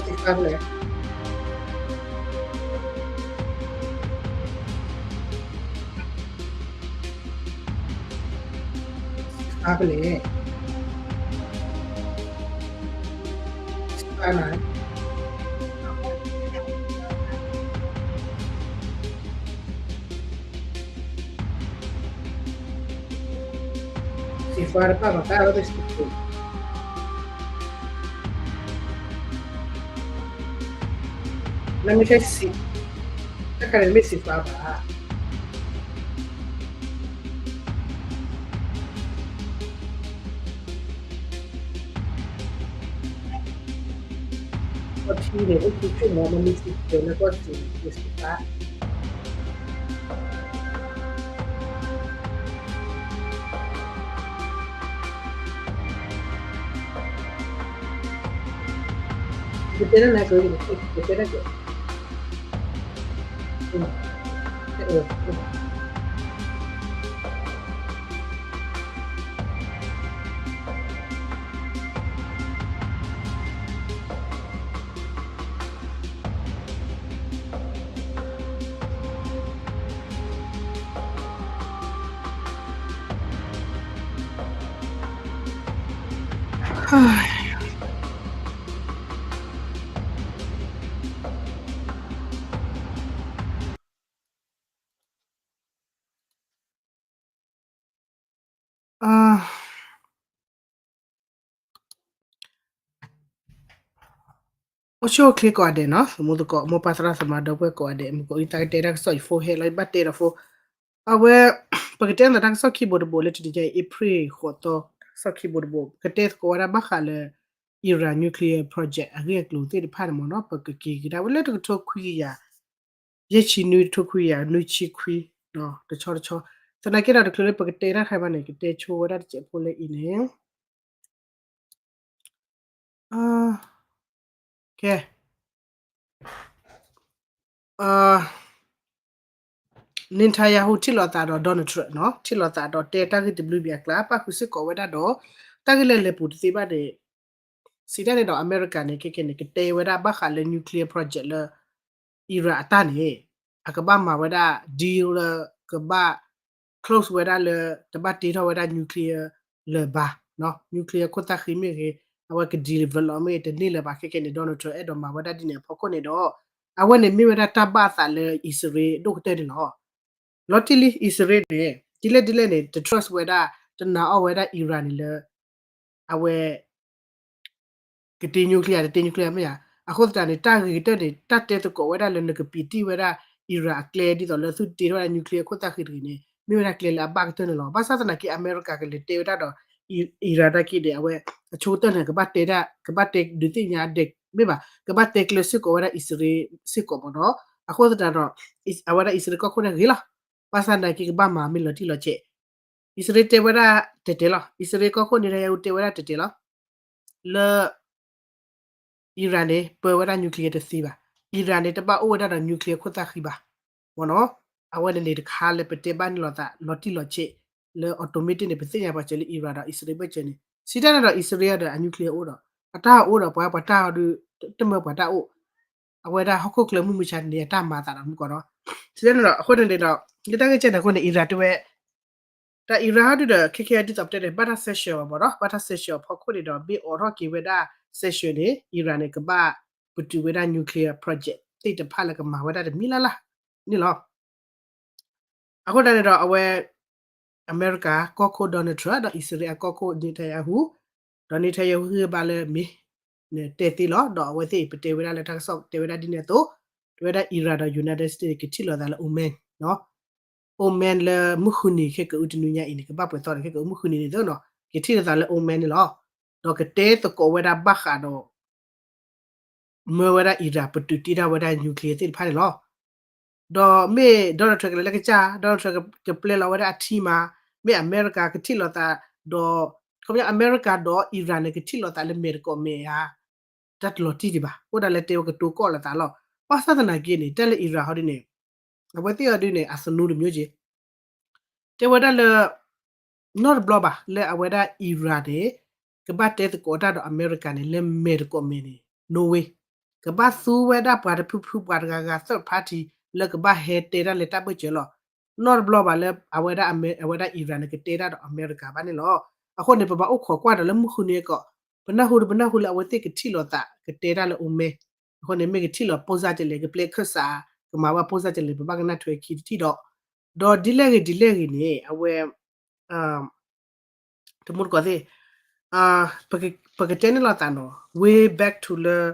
ceasefire လဲၣ်, ceasefire လဲၣ်, ceasefire မး ceasefire တပာ်ဘၣ် တၢ်ဝဲ ceasefire နမ့ၢ် တၢ်ခါန့ၣ်မ့ၢ် ceasefire ဘၣ်. ကီၢ်ထံန့ၣ် အိၣ်ဆူၣ်ဆူၣ်မး မ့ၢ်မ့ၢ် ceasefire လၢကီၢ်စံး ceasefire ယတဲဒၣ်နၤက့ၤ ယတဲဒၣ်က့ၤ အိၣ်ဆူၣ်အိၣ်ချ့ကိးဂၤဒဲးနီၤ, သမူသကိး မိၢ်ပၢ်သရၣ်သမါဒီပုၢ်ဝဲၢ်ကိးဂၤဒဲး, မုၢ်ကီၤအံၤ တၢ်ကတဲတၢ်ကစီၣ် ယ phone ဟဲလီၤ ယဘၣ်တဲဒီး phone. အဝဲ ပကတဲသးတၢ်ကစီၣ်ခံဘိတဘိလၢတနံၤညါအံၤ April ဃိးသီ တၢ်ကစီၣ်ခံဘိတဘိ ပကတဲသကိးဝဲဒၣ်ဘၣ်ဃးလၢ Iran nuclear project အဂ့ၢ်အကျိၤသ့ၣ်တဖၣ်န့ၣ်မ့ၢ်နီၤ ပကက့ၤကဒါဝဲလၢတကထိခွံကယၤ ယဲၢ်ဆံနွံ တကထိခွံကယၤနွံဆံခွံ တဆီတဆီ, သနာ်က့ဒီးတချုးလၢပကတဲတၢ်တခါဘၣ်န့ၣ် ကတဲဆိဝဲဒၣ်တစဲးဖိလၢအံၤန့ၣ် ကဲ Netanyahu ထံၣ်လိာ်သးဒီး Donald Trump နီၤ, ထံၣ်လိာ်သးဒီးတဲတၢ်ဂ့ၢ်တဘျုးဘၣ်အကျါ ပၣ်ဃုာ်စ့ၢ်ကီးဝဲဒၣ်ဒီး တၢ်ဂ့ၢ်လၢလဲၤပူၤတသ့ဘၣ်န့ၣ်, စံးတၢ်န့ၣ်ဒီး အမဲရကၤန့ၣ် ခဲကဲန့ၣ် ကတဲဝဲဒၣ်ဘၣ်ဃးလၢ nuclear project လၢ Iran အတၢ်န့ၣ် အကဘၣ်မၤဝဲဒၣ် deal လၢ ကဘၣ် close ဝဲဒၣ်လၢ တဘၣ်တ့ထီၣ်ဝဲဒၣ် nuclear လၢၤဘၣ်, nuclear ခိၣ်သၣ်ဃံမ့ၢ်ဂ့ၤ, အဝဲက develop မ့ၢ်ဂ့ၤ တန့ၢ်လၢၤဘၣ် ခဲကဲန့ၣ် Donald Trump အဲၣ်ဒိးမၤဝဲဒၣ်ဒ်န့ၣ်အဖီခိၣ်န့ၣ်ဒီး အဝဲန့ၣ်မ့ၢ်ဝဲဒၣ်တၢ်ဘၣ်အသးလၢအံၣ်စရ့လးဒိၣ်ကတၢၢ်န့ၣ်လီၤ. လီၤတံၢ်လံ အံၣ်စရ့လးန့ၣ် ဒ်လဲၣ်ဒ်လဲၣ်န့ၣ် တ trust ဝဲဒၣ် တနာ်အီၣ်ဝဲဒၣ် Iran န့ၣ်လၢ အဝဲ ကတ့ nuclear တတ့ nuclear မ့ၢ်ဧါ, အဃိသတးန့ၣ် တၢ်ဂ့ၤကတၢၢ်န့ၣ် တၢ်တဲသကိးဝဲဒၣ်လၢနကပံာ်တံၢ်ဝဲဒၣ် Iran အကျဲ ဒ်သိးလၢသုတ့ထီၣ်ဝဲဒၣ် nuclear ခိၣ်သၣ်ဃံတဂ့ၤန့ၣ် မ့ၢ်ဝဲဒၣ်ကျဲလၢအဘၣ်ကတၢၢ်န့ၣ်လီၤ. ဘၣ်ဆၣ်သနာ်က့ အမဲရကၤကလဲၤတဲဝဲဒၣ်ဒီး Iran တၢ်က့ဒီး အဝဲ အဆိကတၢၢ်န့ၣ် ကဘၣ်တဲဒၣ် ကဘၣ်တဲဒုးသ့ၣ်ညါဒဲး မ့ၢ်ဘၣ် ကဘၣ်တဲကျၢၤစ့ၢ်ကီးဝဲဒၣ်အံၣ်စရ့လးစ့ၢ်ကီးမ့ၢ်နီၤ. အဃိသတးဒီး အဝဲဒၣ်အံၣ်စရ့လးကီၢ်ခိၣ်န့ၣ်ဂ့ၤလီၤ. ဘၣ်ဆၣ်သနာ်က့ ကဘၣ်မၤမ့ၢ်လီၤတံၢ်လီၤဆဲး အံၣ်စရ့လးတဲဝဲဒၣ်တဲာ်တဲာ်လီၤ. အံၣ်စရ့လးကီၢ်ခိၣ်န့ၣ် Netanyahu တဲဝဲဒၣ်တဲာ်တဲာ်လီၤ. လၢ Iran န့ၣ် ပၢဝဲဒၣ် nuclear တသ့ဘၣ်. Iran န့ၣ် တဘၣ်အိၣ်ဝဲဒၣ်ဒီး nuclear ခိၣ်သၣ်ဃံဘၣ်. မ့ၢ်နီၤ အဝဲန့ၣ်န့ၣ်တခါလၢပတဲဘၣ်န့ၢ်လိာ်သးလီၤတံၢ်လီၤဆဲး လၢ automatic န့ၣ် ပသ့ၣ်ညါပှၤစၢၤလၢ Iran ဒီးအံၣ်စရ့လးဘၢၣ်စၢၤန့ၣ် စံးတၢ်န့ၣ်ဒီး အံၣ်စရ့လးဒီးအ nuclear အိၣ်ဒီး အတၢ်အိၣ်ဒီးပှၤ ပှၤတၢ်အီၤဒုး တမၢပှၤတၢ်အိၣ် အဝဲဒၣ်ဟီၣ်ခိၣ်ချၢမုၢ်မဆါန့ၣ် အတၢ်မၤသးဒီးမုၢ်ကီၢ်ဒီး စံးတၢ်န့ၣ်ဒီး အဃိန့ၣ်န့ၣ်ဒီး လၢတၢ်ဂ့ၢ်ကဲန့ၣ်အဃိန့ၣ် Iran တဲဝဲ တၢ် Iran ဟီဒုဒီး ခဲခဲဒ်သိးပတဲန့ၣ် ဘၣ်တၢ် sanction ဘၣ်မ့ၢ်နီၤ ဘၣ်တၢ် sanction အဖီခိၣ်န့ၣ်ဒီး မ့ၢ်အိးထီၣ်က့ၤဝဲဒၣ် sanction န့ၣ် Iran န့ၣ် ကဘၣ်ပတုာ်ဝဲဒၣ် nuclear project သ့ၣ်တဖၣ်လၢကမၤဝဲဒၣ်တမံၤလၢ်လၢ်န့ၣ်လီၤ. အဃိသတးန့ၣ်ဒီး အဝဲ အမဲရကၤကီၢ်ခိၣ် Donald Trump ဒီးအံၣ်စရ့လးအကီၢ်ခိၣ် Netanyahu ဒီး Netanyahu ဟ့ၣ်ဂံၢ်ဘါလၢမ့ၢ် နတဲသ့လီၤ ဒီးအဝဲသ့ၣ်အံၤ ပတဲဝဲဒၣ်လၢတၢ်ကစီၣ်တဲဝဲဒၣ်ဒ်န့ၣ်အသိး တဲဝဲဒၣ် Iran ဒီး United States န့ၣ် ကထံၣ်လိာ်သးလၢ Oman နီၤ Oman လၢမုၢ်ဃုနံၤခဲကအုတနွံညါအံၤန့ၣ် ကဘၣ်ပှဲၤသီန့ၣ် ခဲကအုမုၢ်ဃုနံၤန့ၣ်သ့နီၤ ကထံၣ်လိာ်သးလၢ Oman န့ၣ်လီၤ. ဒီးကတဲသကိးဝဲဒၣ်ဘၣ်ဃးဒီး မၢဝဲဒၣ် Iran ပတုာ်တ့ထီၣ်ဝဲဒၣ် nuclear သ့ၣ်တဖၣ်န့ၣ်လီၤ. ဒီးမ့ၢ် Donald Trump ကလဲၤလၢကစၢ် Donald Trump ကပျဲလီၤဝဲဒၣ်အထံမး မ့ၢ်အမဲရကၤကထံၣ်လိာ်သး ဒီး ခီပညီအမဲရကၤဒီး Iran န့ၣ် ကထံၣ်လိာ်သးလၢမဲာ်တကိးမဲာ်ဧါ တၢ်တလီၤတံၢ်ဒံးဘၣ် အိၣ်ဒၣ်လၢတဲဝဲကတိၤကီၢ်လိာ်သးလီၤ. ဘၣ်ဆၣ်သနာ်က့န့ၣ် တၢ်လၢ Iran ဟီဒ်န့ၣ် အဝဲသ့ၣ်အီၤဒုန့ၣ် အသနူတမျိုးက့ၤ တဲဝဲဒၣ်လၢ နီတဘျီဘၣ်လၢအဝဲဒၣ် Iran န့ၣ် ကဘၣ်တဲသကိးတၢ်ဒီးအမဲရကၤန့ၣ် လၢမဲာ်တကိးမဲာ်န့ၣ် no way, ကဘၣ်သူဝဲဒၣ်ပှၤတဖုဖုပှၤတဂၤဂၤ third party လၢကဘၣ်ဟဲတဲတၢ်လၢတၢ်ဘၢၣ်စၢၤလီၤ. နီတဘျီဘၣ်လၢအဝဲဒၣ် အဝဲဒၣ် Iran န့ၣ် ကတဲတၢ်ဒီးအမဲရကၤဘၣ်န့ၣ်လီၤ. အဃိန့ၣ် ပဘၣ်အိၣ်ခိးကွၢ်ဒီးလၢမုၢ်ဃုနံၤအကီး ပနၢ်ဟူဒီးပနၢ်ဟူလၢအဝဲသ့ၣ်ကထံၣ်လိာ်သး ကတဲတၢ်လၢအိၣ်မဲ အဃိန့ၣ် မ့ၢ်ကထံၣ်လိာ် ပိၢ်စၢ်ကလဲၣ် ကပျဲခၢၣ်စး ကမၤဝဲပိၢ်စၢ်ကလဲၣ် ပဘၣ်ကနၣ်ထွဲခံတထံၣ်ဒီး ဒီးဒ်လဲၣ်ဂ့ၤဒ်လဲၣ်ဂ့ၤန့ၣ် အဝဲ တမူတကိးသ့ၣ် ပကတဲန့ၣ်လိာ်သးနီၤ way back to လၢ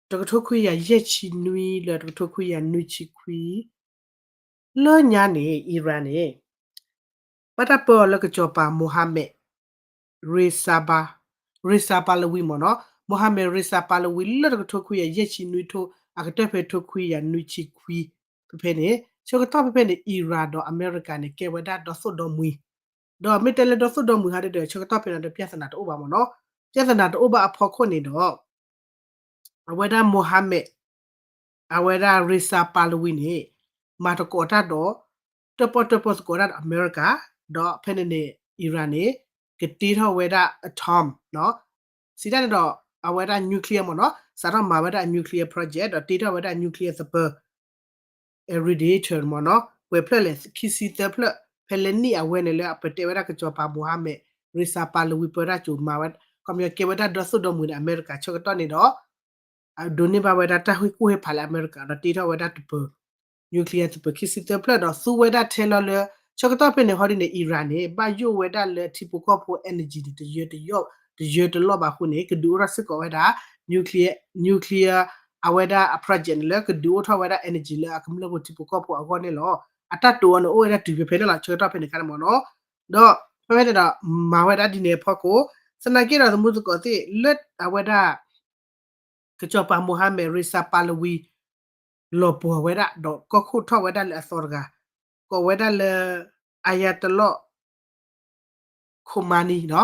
တကထိခွံကယၤယဲၢ်ဆံနွံ လၢတကထိခွံကယၤနွံဆံခွံ လၢညါန့ၣ် Iran န့ၣ် ဘၣ်တၢ်ပၢအီၤလၢကစီၤပၤ Mohammad Reza Reza Pahlavi မ့ၢ်နီၤ Mohammad Reza Pahlavi လၢတကထိခွံကယၤယဲၢ်ဆံနွံထိ အကတၢၢ်ဖဲထိခွံကယၤနွံဆံခွံ ဖဲဖဲန့ၣ် ဆၢကတီၢ်ဖဲဖဲန့ၣ် Iran ဒီးအမဲရကၤန့ၣ် ကဲဝဲဒၣ်ဒီသိၣ်ဒီမှံၤ ဒီးမ့ၢ်တဲလၢဒီသိၣ်ဒီမှံၤဟီဒ်ဒီး ဆၢကတီၢ်ဖဲန့ၣ်ဒီး ပြဿနာတအိၣ်ဘၣ်မ့ၢ်နီၤ ပြဿနာတအိၣ်ဘၣ်အဖီခိၣ်န့ၣ်ဒီး အဝဲဒၣ် Mohammad အဝဲဒၣ် Reza Pahlavi န့ၣ် မၤသကိးတၢ်ဒီး တၢၣ်ပီၣ်တၢၣ်ပီၣ်သကိးတၢ်ဒီးအမဲရကၤ ဒီးဖဲန့ၣ်န့ၣ် Iran န့ၣ် ကတ့ထီၣ်ဝဲဒၣ် atom နီၤ စံးတၢ်န့ၣ်ဒီး အဝဲဒၣ် nuclear မ့ၢ်နီၤ စးထီၣ်မၤဝဲဒၣ် nuclear project ဒီးတ့ထီၣ်ဝဲဒၣ် nuclear သပၢၤ irradiator မ့ၢ်နီၤ ပှဲၤဖျၢၣ်လဲၣ် ခံဆံသၢဖျၢၣ် ဖဲလၢနံၣ်အဝဲန့ၣ်လၢအပတဲဝဲဒၣ်ကစီၤပၤ Mohammad Reza Pahlavi ပၢတၢ်စိၤမၤဝဲ ခီပညီကဲဝဲဒၣ်ဒီသိၣ်ဒီမှံၤဒီးအမဲရကၤဆၢကတီၢ်န့ၣ်ဒီး ဒိးန့ၢ်ဘၣ်ဝဲဒၣ်တၢ်ဟ့ၣ်ကူၣ်ဟ့ၣ်ဖးလၢအမဲရကၤဒီးတ့ထီၣ်ဝဲဒၣ်သပၢၤ nuclear သပၢၤခံဆံသၢဖျၢၣ်ဒီးသူဝဲဒၣ်ထဲလီၤလၢ ဆၢကတီၢ်ဖဲန့ၣ်ဟီဒ်န့ၣ် Iran န့ၣ် ဘၣ်ယိၣ်ဝဲဒၣ်လၢထံဖိကီၢ်ဖိ energy န့ၣ် တယၢ တယၢတလီၢ်ဘၣ်အဃိန့ၣ် ကဒုးအိၣ်ထီၣ်စ့ၢ်ကီးဝဲဒၣ် nuclear nuclear အဝဲဒၣ်အ project န့ၣ်လၢကဒုးအိၣ်ထီၣ်ဝဲဒၣ် energy လၢအကမျၢၢ်ဖိထံဖိကီၢ်ဖိအဂီၢ်န့ၣ်လီၤ. အတၢ်တိာ်အီၤန့ၣ်အိၣ်ဝဲဒၣ်တုၤဖဲဖဲန့ၣ်လီၤ ဆၢကတီၢ်ဖဲန့ၣ်ခါန့ၣ်မ့ၢ်နီၤ. ဒီးဖဲဖဲန့ၣ်ဒီး မၤဝဲဒၣ်ဒ်န့ၣ်အဖီခိၣ် သနာ်က့ဒီးသမူသကိးသ့ၣ်လၢအဝဲဒၣ် ကစီၤပၤ Mohammad Reza Pahlavi လီၤပှီၢ်ဝဲဒၣ် ဒီးကီၢ်ခိၣ်ထီၣ်ဝဲဒၣ်လၢအသီတဂၤ ကိးဝဲဒၣ်လၢ Ayatollah Khomeini နီၤ.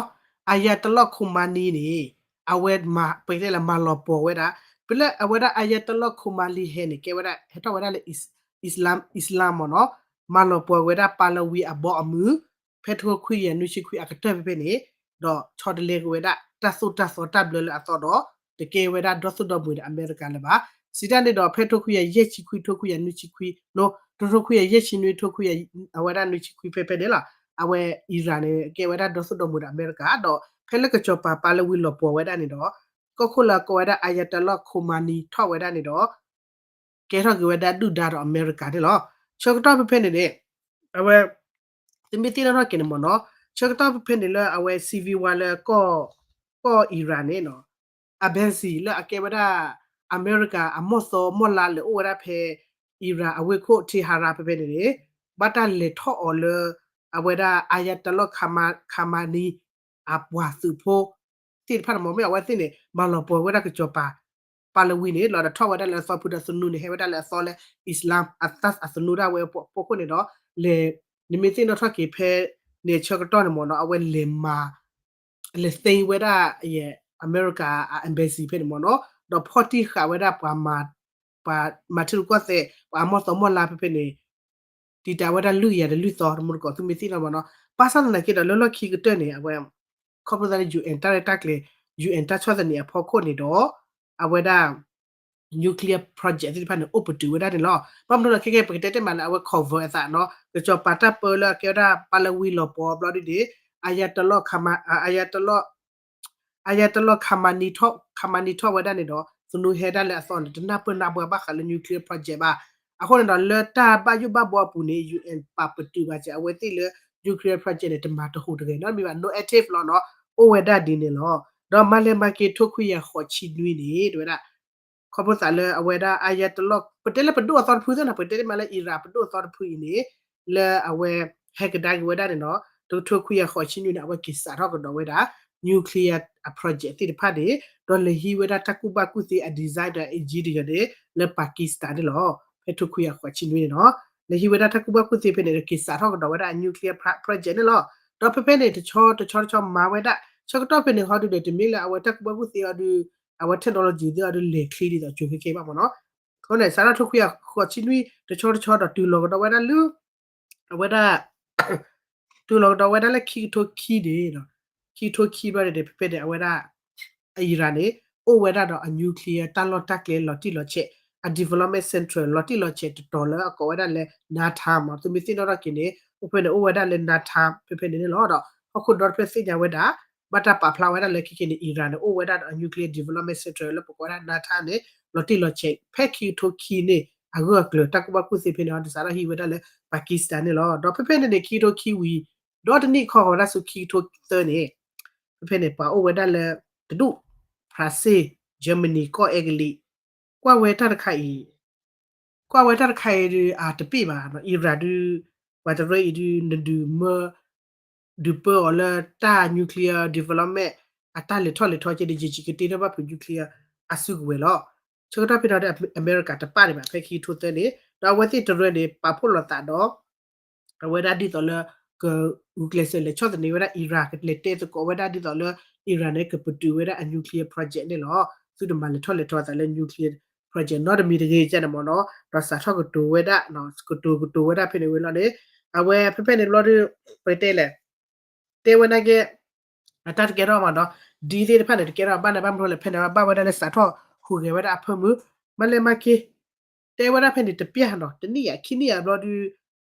Ayatollah Khomeini န့ၣ် အဝဲမၤ ပကတဲလၢမၤလီၤပှီၢ်ဝဲဒၣ် ဖဲလၢအဝဲဒၣ် Ayatollah Khomeini ဟဲန့ၣ် ကဲဝဲဒၣ် ဟဲထီၣ်ဝဲဒၣ်လၢ Islam Islam မ့ၢ်နီၤ. မၤလီၤပှီၢ်ဝဲဒၣ် Pahlavi အဘီအမုၢ် ဖဲထိခွံကယၤနွံဆံခွံအကတၢၢ်ဖဲဖဲန့ၣ် ဒီးဆီတလဲက့ၤဝဲဒၣ် တၢ်သိၣ်တၢ်သီတၢ်ဘျၢလၢအသီဒီး တကဲဝဲဒၣ်ဒီသိၣ်ဒီမှံၤဒီးအမဲရကၤလၢၤဘၣ်. စံးတၢ်န့ၣ်ဒီး ဖဲထိခွံကယၤယဲၢ်ဆံခွံ ထိခွံကယၤနွံဆံခွံ နီၤ ထိခွံကယၤယဲၢ်ဆံနွံ ထိခွံကယၤ အဝဲဒၣ်နွံဆံခွံဖဲဖဲန့ၣ်လီၤ. အဝဲ Iran န့ၣ် ကဲဝဲဒၣ်ဒီသိၣ်ဒီမှံၤဒီးအမဲရကၤ ဒီးဖဲလၢကစီၤပၤ Pahlavi လီၤပှီၢ်ဝဲဒၣ်န့ၣ်ဒီး ကီၢ်ခိၣ်လၢကိးဝဲဒၣ် Ayatollah Khomeini ထီၣ်ဝဲဒၣ်န့ၣ်ဒီး ကဲထီၣ်က့ၤဝဲဒၣ်ဒုၣ်ဒါဒီးအမဲရကၤန့ၣ်လီၤ. ဆၢကတီၢ်ဖဲဖဲန့ၣ်န့ၣ် အဝဲ သုမ့ၢ်သ့ၣ်နီၣ်ထီၣ်က့ၤန့ၣ်မ့ၢ်နီၤ ဆၢကတီၢ်ဖဲဖဲန့ၣ်လၢအဝဲ civil war လၢ ကီၢ် Iran န့ၣ်နီၤ အ embassy လၢအကဲဝဲဒၣ် အမဲရကၤအမီၢ်သီမီၢ်လါလဲၤအိၣ်ဝဲဒၣ်ဖဲ Iran အဝ့ၢ်ခိၣ် Tehran ဖဲဖဲန့ၣ်န့ၣ် ဘၣ်တၢ်လဲၤထီၣ်အီၤလၢ အဝဲဒၣ် Ayatollah Khama- Khamenei အပှၤသုးဖိ သ့ၣ်တဖၣ်န့ၣ်မ့ၢ် မ့ၢ်အဝဲသ့ၣ်န့ၣ် မၤလီၤပှီၢ်ဝဲဒၣ်ကစီၤပၤ Pahlavi န့ၣ် လီၤဒီးထီၣ်ဝဲဒၣ်လၢအသီဖုဒီးသနူန့ၣ် ဟဲဝဲဒၣ်လၢအသီလၢ Islam အသးအသနူဒၣ်ဝဲအဖီခိၣ်န့ၣ်ဒီး လဲၤ နမ့ၢ်သ့ၣ်နီၣ်ထီၣ်က့ၤဖဲန့ၣ်ဆၢကတီၢ်န့ၣ်မ့ၢ်နီၤ အဝဲလဲၤမၤ လဲၤသ့ဝဲဒၣ် အမဲရကၤ embassy ဖဲန့ၣ်မ့ၢ်နီၤ ဒီးဖီၣ်တံၢ်ဃာ်ဝဲဒၣ်ပှၤမၤ ပှၤမၤထံရူၢ်ကီၢ်သဲး ပှၤအမီၢ်သီမီၢ်လါဖဲဖဲန့ၣ် တံာ်တာ်ဝဲဒၣ်လွံၢ်ကယၤဒီးလွံၢ်သီ တမူတကိးသုမ့ၢ်သ့ၣ်နီၣ်မ့ၢ်နီၤ ဘၣ်ဆၣ်သနာ်က့ဒီးလၢလီၢ်ခံကတၢၢ်န့ၣ် အဝဲ ခီဖျိသးလၢ UN တၢ်ရဲၣ်တၢ်ကျဲၤ UN တၢ်ဆီၣ်သနံးအဖီခိၣ်န့ၣ်ဒီး အဝဲဒၣ် nuclear project သ့ၣ်တဖၣ်န့ၣ် အိၣ်ပတုာ်ဝဲဒၣ်န့ၣ်လီၤ. ဘၣ်မနုၤလဲၣ် ခဲကဲ ပကတဲတ့ၢ်မးလၢအဝဲ cover အသးနီၤ ကစီၤပၤတၢ်ပၢလၢအကဲဝဲဒၣ် Pahlavi လီၤပှီၢ်ဘျီဒ်န့ၣ် Ayatollah Khama- Ayatollah Ayatollah Khamenei ထီၣ် Khamenei ထီၣ်ဝဲဒၣ်န့ၣ်ဒီး သနူဟဲဒၣ်လၢအသီန့ၣ် တနၢ်ပၢၢ်နၢ်ပၢၢ်ဘၣ်ဃးလၢ nuclear project ဘၣ်. အဃိန့ၣ်ဒီး လၢတၢ်ဘၣ်ယိၣ်ဘၣ်ဘှီအပူၤန့ၣ် UN ပာ်ပတုာ်ဘၣ်စ့ၢ် အဝဲသ့ၣ်လၢ nuclear project န့ၣ် တမၤတဟူးတဂဲၤနီတမံၤဘၣ် no active လီၤနီၤ အိၣ်ဝဲဒၣ်ဒ်န့ၣ်လီၤ. ဒီးမၤလဲၤမၤက့ၤထိခွံကယၤဃိးဆံနွံန့ၣ် တဝဲဒၣ် ခီဖျိသးလၢအဝဲဒၣ် Ayatollah ပတဲလၢပဒိၣ်အသီတဖုသ့ၣ်နီၤ ပတဲတ့ၢ်မးလၢ Iran ပဒိၣ်အသီတဖုအံၤန့ၣ် လၢအဝဲ ဟဲကဒါက့ၤဝဲဒၣ်န့ၣ်နီၤ တကထိခွံကယၤဃိးဆံနွံန့ၣ် အဝဲက့ၤစးထီၣ်ကဒီးဝဲဒၣ် nuclear အ project သ့ၣ်တဖၣ်န့ၣ် ဒီးလဲၤဟံးဝဲဒၣ်တၢ်ကူၣ်ဘၣ်ကူၣ်သ့အ design ဒီး engineer န့ၣ် လၢ Pakistan န့ၣ်လီၤ. ဖဲထိခွံကယၤဃိးဆံနွံန့ၣ်နီၤ လဲၤဟံးဝဲဒၣ်တၢ်ကူၣ်ဘၣ်ကူၣ်သ့ဖဲန့ၣ် က့ၤစးထီၣ်ကဒီးဝဲဒၣ်အ nuclear pro- project န့ၣ်လီၤ. ဒီးဖဲဖဲန့ၣ် တဆီတဆီတဆီမၤဝဲဒၣ် ဆၢကတီၢ်ဖဲန့ၣ်ဟီဒုဒီး တမ့ၢ်လၢအဝဲတၢ်ကူၣ်ဘၣ်ကူၣ်သ့အီၤဒု အဝဲ technology သ့ၣ်အီၤဒုလဲၤချ့ဒ်သိးကၠိၤခဲခဲဘၣ်မ့ၢ်နီၤ. အဃိန့ၣ် စးထီၣ်ထိခွံကယၤဃိးဆံနွံ တဆီတဆီဒီးတုၤလီၤကဒီးဝဲဒၣ်လၢ အဝဲဒၣ် တုၤလီၤကဒီးဝဲဒၣ်လၢခံကထိခံန့ၣ်, ခံကထိခံဘျီန့ၣ် ဖဲဖဲန့ၣ် အဝဲဒၣ် အ Iran န့ၣ် အိၣ်ဝဲဒၣ်ဒီးအ nuclear တၢ်လီၢ်တၢ်ကျဲလီၤတံၢ်လီၤဆဲး, အ development center လီၤတံၢ်လီၤဆဲးတတီၤလၢအကိးဝဲဒၣ်လၢ Natanz မ့ၢ် သုမ့ၢ်သ့ၣ်နီၣ်ထီၣ်က့ၤန့ၣ် အိၣ်ဖဲန့ၣ် အိၣ်ဝဲဒၣ်လၢ Natanz ဖဲဖဲန့ၣ်န့ၣ်လီၤ. ဒီးဟီၣ်ခိၣ်ဒီတဖျၢၣ်သ့ၣ်ညါဝဲဒၣ် ဘၣ်တၢ်ပာ်ဖျါဝဲဒၣ်လၢခဲကနံၣ်န့ၣ် Iran န့ၣ် အိၣ်ဝဲဒၣ်ဒီးအ nuclear development center လၢပကိးဝဲဒၣ် Natanz န့ၣ် လီၤတံၢ်လီၤဆဲး ဖဲခံကထိခံန့ၣ် အဂၢၢ်အကျၢၤ တၢ်ကူၣ်ဘၣ်ကူၣ်သ့ဖဲန့ၣ် အီၤ ဒုးစးထီၣ်ဟံးဝဲဒၣ်လၢ Pakistan န့ၣ်လီၤ. ဒီးဖဲဖဲန့ၣ်န့ၣ် ခံကထိခံဝံၤ ဒီတနံၣ်ခီဃီၤဝဲဒၣ်ဆူခံကထိသၢန့ၣ် ဖဲဖဲန့ၣ် ပှၤအိၣ်ဝဲဒၣ်လၢ တဒူၣ် ဖရၣ်စ့ၣ်, Germany, ကီၢ်အဲကလံး ကွၢ်ဝဲတၢ်တခါအံၤ ကွၢ်ဝဲတၢ်တခါအံၤဒုး အတပ့ၢ်ဘၣ် Iran ဒုး ပှၤတရၢအံၤဒုး နဒုးမၢ ဒုးပၢအီၤလၢတၢ် nuclear development အတၢ်လဲၤထီၣ်လဲၤထီကဲဒီး ယံာ်ယံာ်ကတ့ထီၣ်ဘၣ်ဖုး nuclear အစုကဝဲၤလီၤ. ဆၢကတီၢ်ဖဲန့ၣ်ဒီး အမဲရကၤတပာ်ဒံးဘၣ် ဖဲခံကထိသၢန့ၣ် ဒီးအဝဲသ့ၣ်တရၢန့ၣ် ပာ်ဖှိၣ်လိာ်သးဒီး အဝဲဒၣ်ဒ်သိးလၢ ကဂုာ်ကျဲးစၢးလဲၤဆီၣ်သနံးဝဲဒၣ် Iran ကလဲၤတဲသကိးဝဲဒၣ်ဒ်သိးလၢ Iran န့ၣ် ကပတုာ်ဝဲဒၣ်အ nuclear project န့ၣ်လီၤ. သုတမၤလဲၤထီၣ်လဲၤထီသးလၢ nuclear project နီတမံၤတဂ့ၤကန့ၣ်မ့ၢ်နီၤ, ဒီးစးထီၣ်ကတိၤဝဲဒၣ် ကတိၤကတိၤဝဲဒၣ်ဖဲန့ၣ်ဝံၤလီၤန့ၣ် အဝဲဖဲဖဲန့ၣ်ဘျီဒုး ပကတဲလဲၣ် တဲဝဲဒၣ်က့ အတၢ်တကဲထီၣ်မ့ၢ်နီၤ, ဒ်သ့ၣ်တဖၣ်န့ၣ် တကဲထီၣ်ဘၣ်န့ၣ် ဘၣ်မနုၤလဲၣ် ဖဲန့ၣ် ဘၣ်ဝဲဒၣ်လၢစးထီၣ်ဟူးဂဲၤဝဲဒၣ်အဖၢမုၢ် မၤလဲၤမၤက့ၤ တဲဝဲဒၣ်ဖဲန့ၣ် တပျၢ်နီၤ တနံၣ်ယၤခံနံၣ်ယၤဘျီဒုး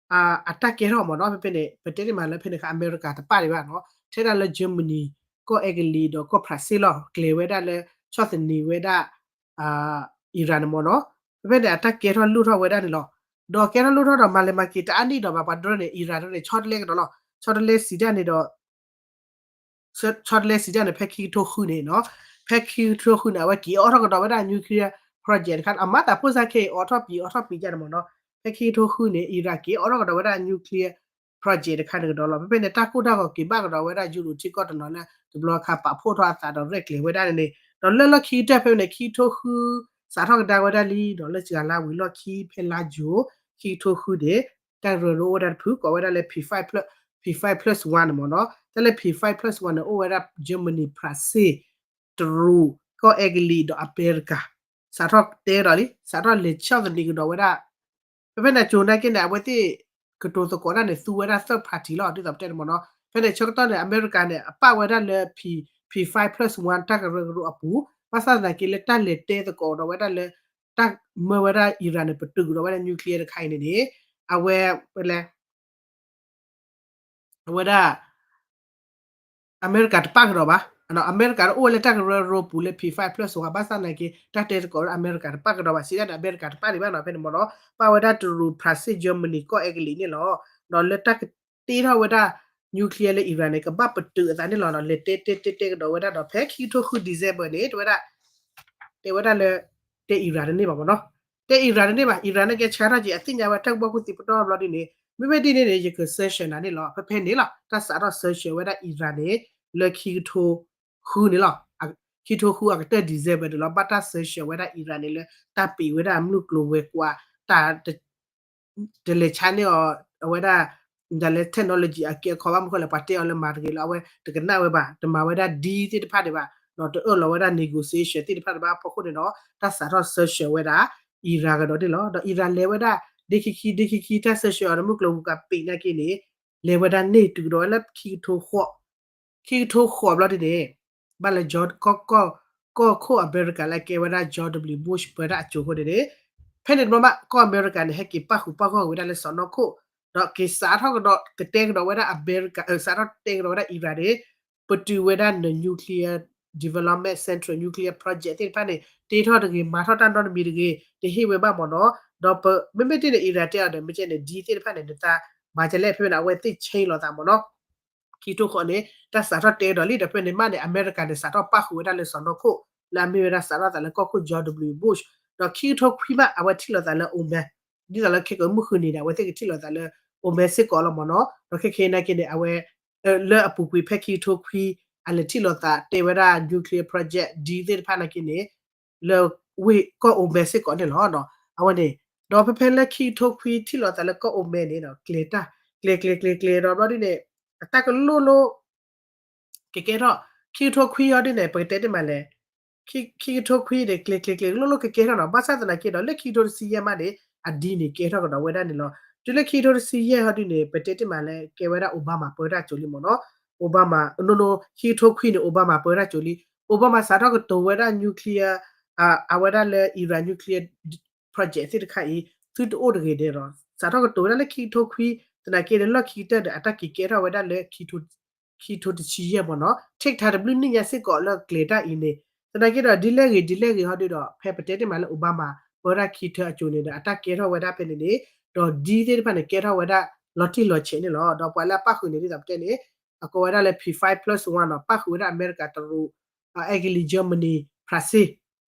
အတၢ်ကဲထီၣ်မ့ၢ်နီၤ ဖဲဖဲန့ၣ် ပတဲတ့ၢ်မးလၢဖဲန့ၣ်ခါ အမဲရကၤတပာ်ဒံးဘၣ်နီၤ, ထဲဒၣ်လၢ Germany ကီၢ်အဲကလံးဒီးကီၢ်ဖရၣ်စ့ၣ်လီၤ ကျဲၤဝဲဒၣ်လၢ ဆီၣ်သနံးဝဲဒၣ် Iran န့ၣ်မ့ၢ်နီၤ, ဖဲဖဲန့ၣ် အတၢ်ကဲထီၣ်လိၣ်ထီၣ်ဝဲဒၣ်န့ၣ်လီၤ. ဒီးကဲထီၣ်လိၣ်ထီၣ်ဒီး မၤလဲၤမၤက့ၤတအါနံၣ်ဒီးဘၣ် ပှၤတရၢန့ၣ် Iran တရၢန့ၣ် ဆီတလဲကဒီးလီၤ, ဆီတလဲစံးတၢ်န့ၣ်ဒီး ဆီတလဲစံးတၢ်န့ၣ် ဖဲခံကထိဃုန့ၣ်နီၤ, ဖဲခံကထိဃုန့ၣ် အဝဲက့ၤအိးထီၣ်ကဒီးဝဲဒၣ် nuclear project တခါ အမၤသးဖိစၢ်ခဲအံၤ အိးထီၣ်ပံၤ အိးထီၣ်ပံၤကန့ၣ်မ့ၢ်နီၤ, ဖဲခံကထိဃုန့ၣ် Iran က့ၤအိးထီၣ်ကဒီးဝဲဒၣ် nuclear project တခါန့ၣ်ကဒီးလီၤ. ဖဲဖဲန့ၣ် တၢ်ကိၢ်တၢ်ဂီၤက့ၤဘၣ်ကဒီးဝဲဒၣ် ယူရိၤထံကီၢ်တနီၤလၢ တဘျီခါပာ်ဖှိၣ်ထီၣ်အသးဒီးရဲၣ်ကျဲၤဝဲဒၣ်န့ၣ်န့ၣ်, ဒီးလၢလီၢ်ခံကတၢၢ်ဖဲဖဲန့ၣ် ခံကထိဃု စးထီၣ်ကဒါဝဲဒၣ်လံ ဒီးလၢစှၤလါဝံၤလီၢ်ခံဖဲလါယူၤ ခံကထိဃုန့ၣ် တၢ်ကရၢကရိအိၣ်ဝဲဒၣ်တဖု ကိးဝဲဒၣ်လၢ P five plus, P five plus one န့ၣ်မ့ၢ်နီၤ, တၢ်လၢ P five plus one န့ၣ် အိၣ်ဝဲဒၣ် Germany, ဖရၣ်စ့ၣ်, တရူး, ကီၢ်အဲကလံး ဒီးအမဲရကၤ စးထီၣ်တဲဒီးလံ စးထီၣ်လဲၤဆီၣ်သနံးကဒီးဝဲဒၣ် ဖဲဖဲန့ၣ် အကိၤနာ်က့န့ၣ် အဝဲသ့ၣ်ကတိၤသကိးတၢ်န့ၣ် သူဝဲဒၣ် third party လီၤ ဒ်သိးပတဲန့ၣ်မ့ၢ်နီၤ, ဖဲန့ၣ်ဆၢကတီၢ်န့ၣ် အမဲရကၤန့ၣ် အပာ်ဝဲဒၣ်လၢ P, P five plus one တၢ်ကရၢကရိအပူၤ, ဘၣ်ဆၣ်သနာ်က့လၢတၢ်လဲၤတဲသကိးဒီးဝဲဒၣ်လၢ တၢ်မၢဝဲဒၣ် Iran န့ၣ် ပတုာ်ကဒီးဝဲဒၣ် nuclear တခါအံၤန့ၣ်န့ၣ် အဝဲ ဝဲလဲၣ် အဝဲဒၣ် အမဲရကၤတပာ်ကဒီးဘၣ်, အမဲရကၤတအိၣ်ဝဲလၢတၢ်ကရၢကရိပူၤလၢ P five plus one ဘၣ်ဆၣ်သနာ်က့ တၢ်တဲသကိးလၢအမဲရကၤတပာ်ကဒီးဘၣ် စံးဒၣ်န့ၣ် အမဲရကၤတပာ်ဒံးဘၣ်နီၤ ဖဲန့ၣ်မ့ၢ်နီၤ, ပာ်ဝဲဒၣ်တရူး ဖရၣ်စ့ၣ် Germany ကီၢ်အဲကလံးန့ၣ်လီၤ. ဒီးလၢတၢ်ကတ့ထီၣ်ဝဲဒၣ် nuclear လၢ Iran န့ၣ် ကဘၣ်ပတုာ်အသးန့ၣ်လီၤနီၤ, လဲၤတဲတဲတဲတဲကဒီးဝဲဒၣ်ဒီး ဖဲခံကထိဃု December န့ၣ် တဲဝဲဒၣ် တဲဝဲဒၣ်လၢ တဲ Iran တန့ၢ်ဘၣ်မ့ၢ်နီၤ, တဲ Iran တန့ၢ်ဘၣ်, Iran န့ၣ်ကဲဆါထီၣ်က့ၤ အသ့ၣ်ညါဝဲတၢ်ကူၣ်ဘၣ်ကူၣ်သ့ပတီၢ်ဘျီဒ်န့ၣ်, မ့မ့ၢ်ဒ်န့ၣ်န့ၣ် ယက sanction နၤန့ၣ်လီၤ, ဖဲဖဲန့ၣ်လီၤ တၢ်စးထီၣ် sanction ဝဲဒၣ် Iran န့ၣ် လၢခံကထိဃုန့ၣ်လီၤ, ခံကထိဃုအကတၢၢ် December န့ၣ်လီၤ ဘၣ်တၢ် sanction ဝဲဒၣ် Iran န့ၣ်လၢ တၢ်ပံးဝဲဒၣ်အမုၢ်ကျိၤဝဲၤကွာ် တၢ် တလဲၤဆါန့ၢ်အီၤ အဝဲဒၣ် ဒ်လဲၣ် technology အကဲခီဘၣ်မနုၤဃိလဲၣ် ပှၤတဲအီၤလၢမၤတဂ့ၤလီၤ အဝဲတကနၣ်ဝဲဘၣ် တမၤဝဲဒၣ် deal သ့ၣ်တဖၣ်ဒံးဘၣ် ဒီးတအၢၣ်လီၤဝဲဒၣ် negotiation သ့ၣ်တဖၣ်ဒံးဘၣ်အဖီခိၣ်န့ၣ်ဒီး တၢ်စးထီၣ် sanction ဝဲဒၣ် Iran ကဒီးန့ၣ်လီၤ. ဒီး Iran လဲၤဝဲဒၣ် ဒ့ခံခံ ဒ့ခံခံ တၢ် sanction အီၤဒီးမုၢ်ကျိၤဝဲၤကွာ်ပံးနာ်က့န့ၣ် လဲၤဝဲဒၣ်န့ၢ်တုၤကဒီးဝဲလၢခံကထိဃိး ခံကထိဃိးဘျီဒ်န့ၣ် ဘၣ်လၢ ကီၢ်ခိၣ်အမဲရကၤလၢအကဲဝဲဒၣ် George W Bush ပၢတၢ်အစိၤအဃိန့ၣ်န့ၣ် ဖဲန့ၣ်တဘျီဘၣ် ကီၢ်အမဲရကၤန့ၣ် ဟဲက့ၤပၣ်ဃုာ်ပၣ်ဂီၢ်ဝဲဒၣ်လၢစီၢ်နီၤခိၣ် ဒီးက့ၤစးထီၣ်ကဒီး ကတဲကဒီးဝဲဒၣ်အမဲရကၤ စးထီၣ်တဲကဒီးဝဲဒၣ် Iran န့ၣ် ပတုာ်ဝဲဒၣ်န nuclear development center, nuclear project သ့ၣ်တဖၣ်န့ၣ် တ့ထီၣ်တဂ့ၤ မၤထီၣ်တၢ်နီတမံၤတဂ့ၤ တဟ့ၣ်ဝဲဘၣ်မ့ၢ်နီၤ, ဒီးပ မ့မ့ၢ်တ့ၢ်န့ၣ် Iran တဲအီၤဒီး မ့ၢ်ကဲန့ၣ် deal သ့ၣ်တဖၣ်န့ၣ် နသးမၤကလဲၣ် ဖဲဖဲန့ၣ် အဝဲသ့ၣ် change လိာ်သးမ့ၢ်နီၤ ခံကထိဃိးန့ၣ် တၢ်စးထီၣ်တဲကဒီးလံ ဒီးဖဲန့ၣ်မးန့ၣ် အမဲရကၤန့ၣ် စးထီၣ်ပၣ်ဃုာ်ဝဲဒၣ်လၢစီၢ်နီၤခိၣ် လၢအမ့ၢ်ဝဲဒၣ်စးထီၣ်သးလၢကီၢ်ခိၣ် George W Bush ဒီးခံကထိခွံမး အဝဲထံၣ်လိာ်သးလၢ Oman ဒ်သိးလၢခဲကိာ်မုၢ်ဃုနံၤန့ၣ် အဝဲသ့ၣ်ကထံၣ်လိာ်သးလၢ Oman စ့ၢ်ကီးလီၤမ့ၢ်နီၤ ဒီးခဲခဲအံၤနာ်က့န့ၣ် အဝဲ လၢအပူၤကွံာ်ဖဲခံကထိခွံ အလဲၤထံၣ်လိာ်သးတဲဝဲဒၣ် nuclear project deal သ့ၣ်တဖၣ်နာ်က့န့ၣ် လၢဝ့ၢ်ကီၢ် Oman စ့ၢ်ကီးန့ၣ်လီၤ. အဝဲန့ၣ် ဒီးဖဲဖဲလၢခံကထိခွံထံၣ်လိာ်သးလၢကီၢ် Oman န့ၣ်ဒီး ကျဲၤတၢ် ကျဲၤကျဲၤကျဲၤကျဲၤဒီးဘျီဒ်န့ၣ် အတၢ်ကလိၣ်လိၣ် ကကဲထီၣ် ခံကထိခွံအီၤဒ်န့ၣ် ပကတဲတ့ၢ်မးလဲၣ် ခံကထိခွံန့ၣ် ကျဲၤကျဲၤကျဲၤလိၣ်လိၣ်ကကဲထီၣ်နီၤ ဘၣ်ဆၣ်သနာ်က့ဒီး လၢခံကထိတဆံယဲၢ်မးန့ၣ် အ deal န့ၣ်ကဲထီၣ်ကဒီးဝဲဒၣ်န့ၣ်လီၤ. တုၤလၢခံကထိတဆံယဲၢ်ဟီဒုန့ၣ် ပတဲတ့ၢ်မးလၢကဲဝဲဒၣ် Obama ပၢတၢ်ကၠိလံမ့ၢ်နီၤ, Obama နီၤနီၤ ခံကထိခွံန့ၣ် Obama ပၢတၢ်ကၠိလံ, Obama စးထီၣ်ကတိၤဝဲဒၣ် nuclear အဝဲဒၣ်လၢ Iran nuclear project သ့ၣ်တခါအံၤ သုတအိၣ်တဂ့ၤန့ၣ်ဒီး စးထီၣ်ကတိၤဝဲဒၣ်လၢခံကထိခွံ, သနာ်က့န့ၣ် လီၢ်ခံကတၢၢ်ဒီး အတၢ်က့ၤကဲထီၣ်ဝဲဒၣ်လၢ ခံကထိတဆံယဲၢ်မ့ၢ်နီၤ, ထံၣ်ကထါတဘျုးနံၣ်ညါစ့ၢ်ကီးလၢကျဲၤတၢ်အံၤန့ၣ်, သနာ်က့ဒီး ဒ်လဲၣ်ဂ့ၤဒ်လဲၣ်ဂ့ၤဟီဒုဒီး ဖဲပတဲတ့ၢ်မးလၢ Obama ပၢတၢ်ခံကထိအကၠိန့ၣ်ဒီး အတၢ်ကဲထီၣ်ဝဲဒၣ်ဖဲန့ၣ်န့ၣ်, ဒီးဒ်သ့ၣ်တဖၣ်န့ၣ် ကဲထီၣ်ဝဲဒၣ်လီၤတံၢ်လီၤဆဲးန့ၣ်လီၤ. ဒီးပှၤလၢအပၣ်ဃုာ်န့ၣ် ဒ်သိးပတဲန့ၣ် အကိးဝဲဒၣ်လၢ P five plus one နီၤ, ပၣ်ဃုာ်ဝဲဒၣ်အမဲရကၤ တရူး, အဲကလံး Germany, ဖရၣ်စ့ၣ်,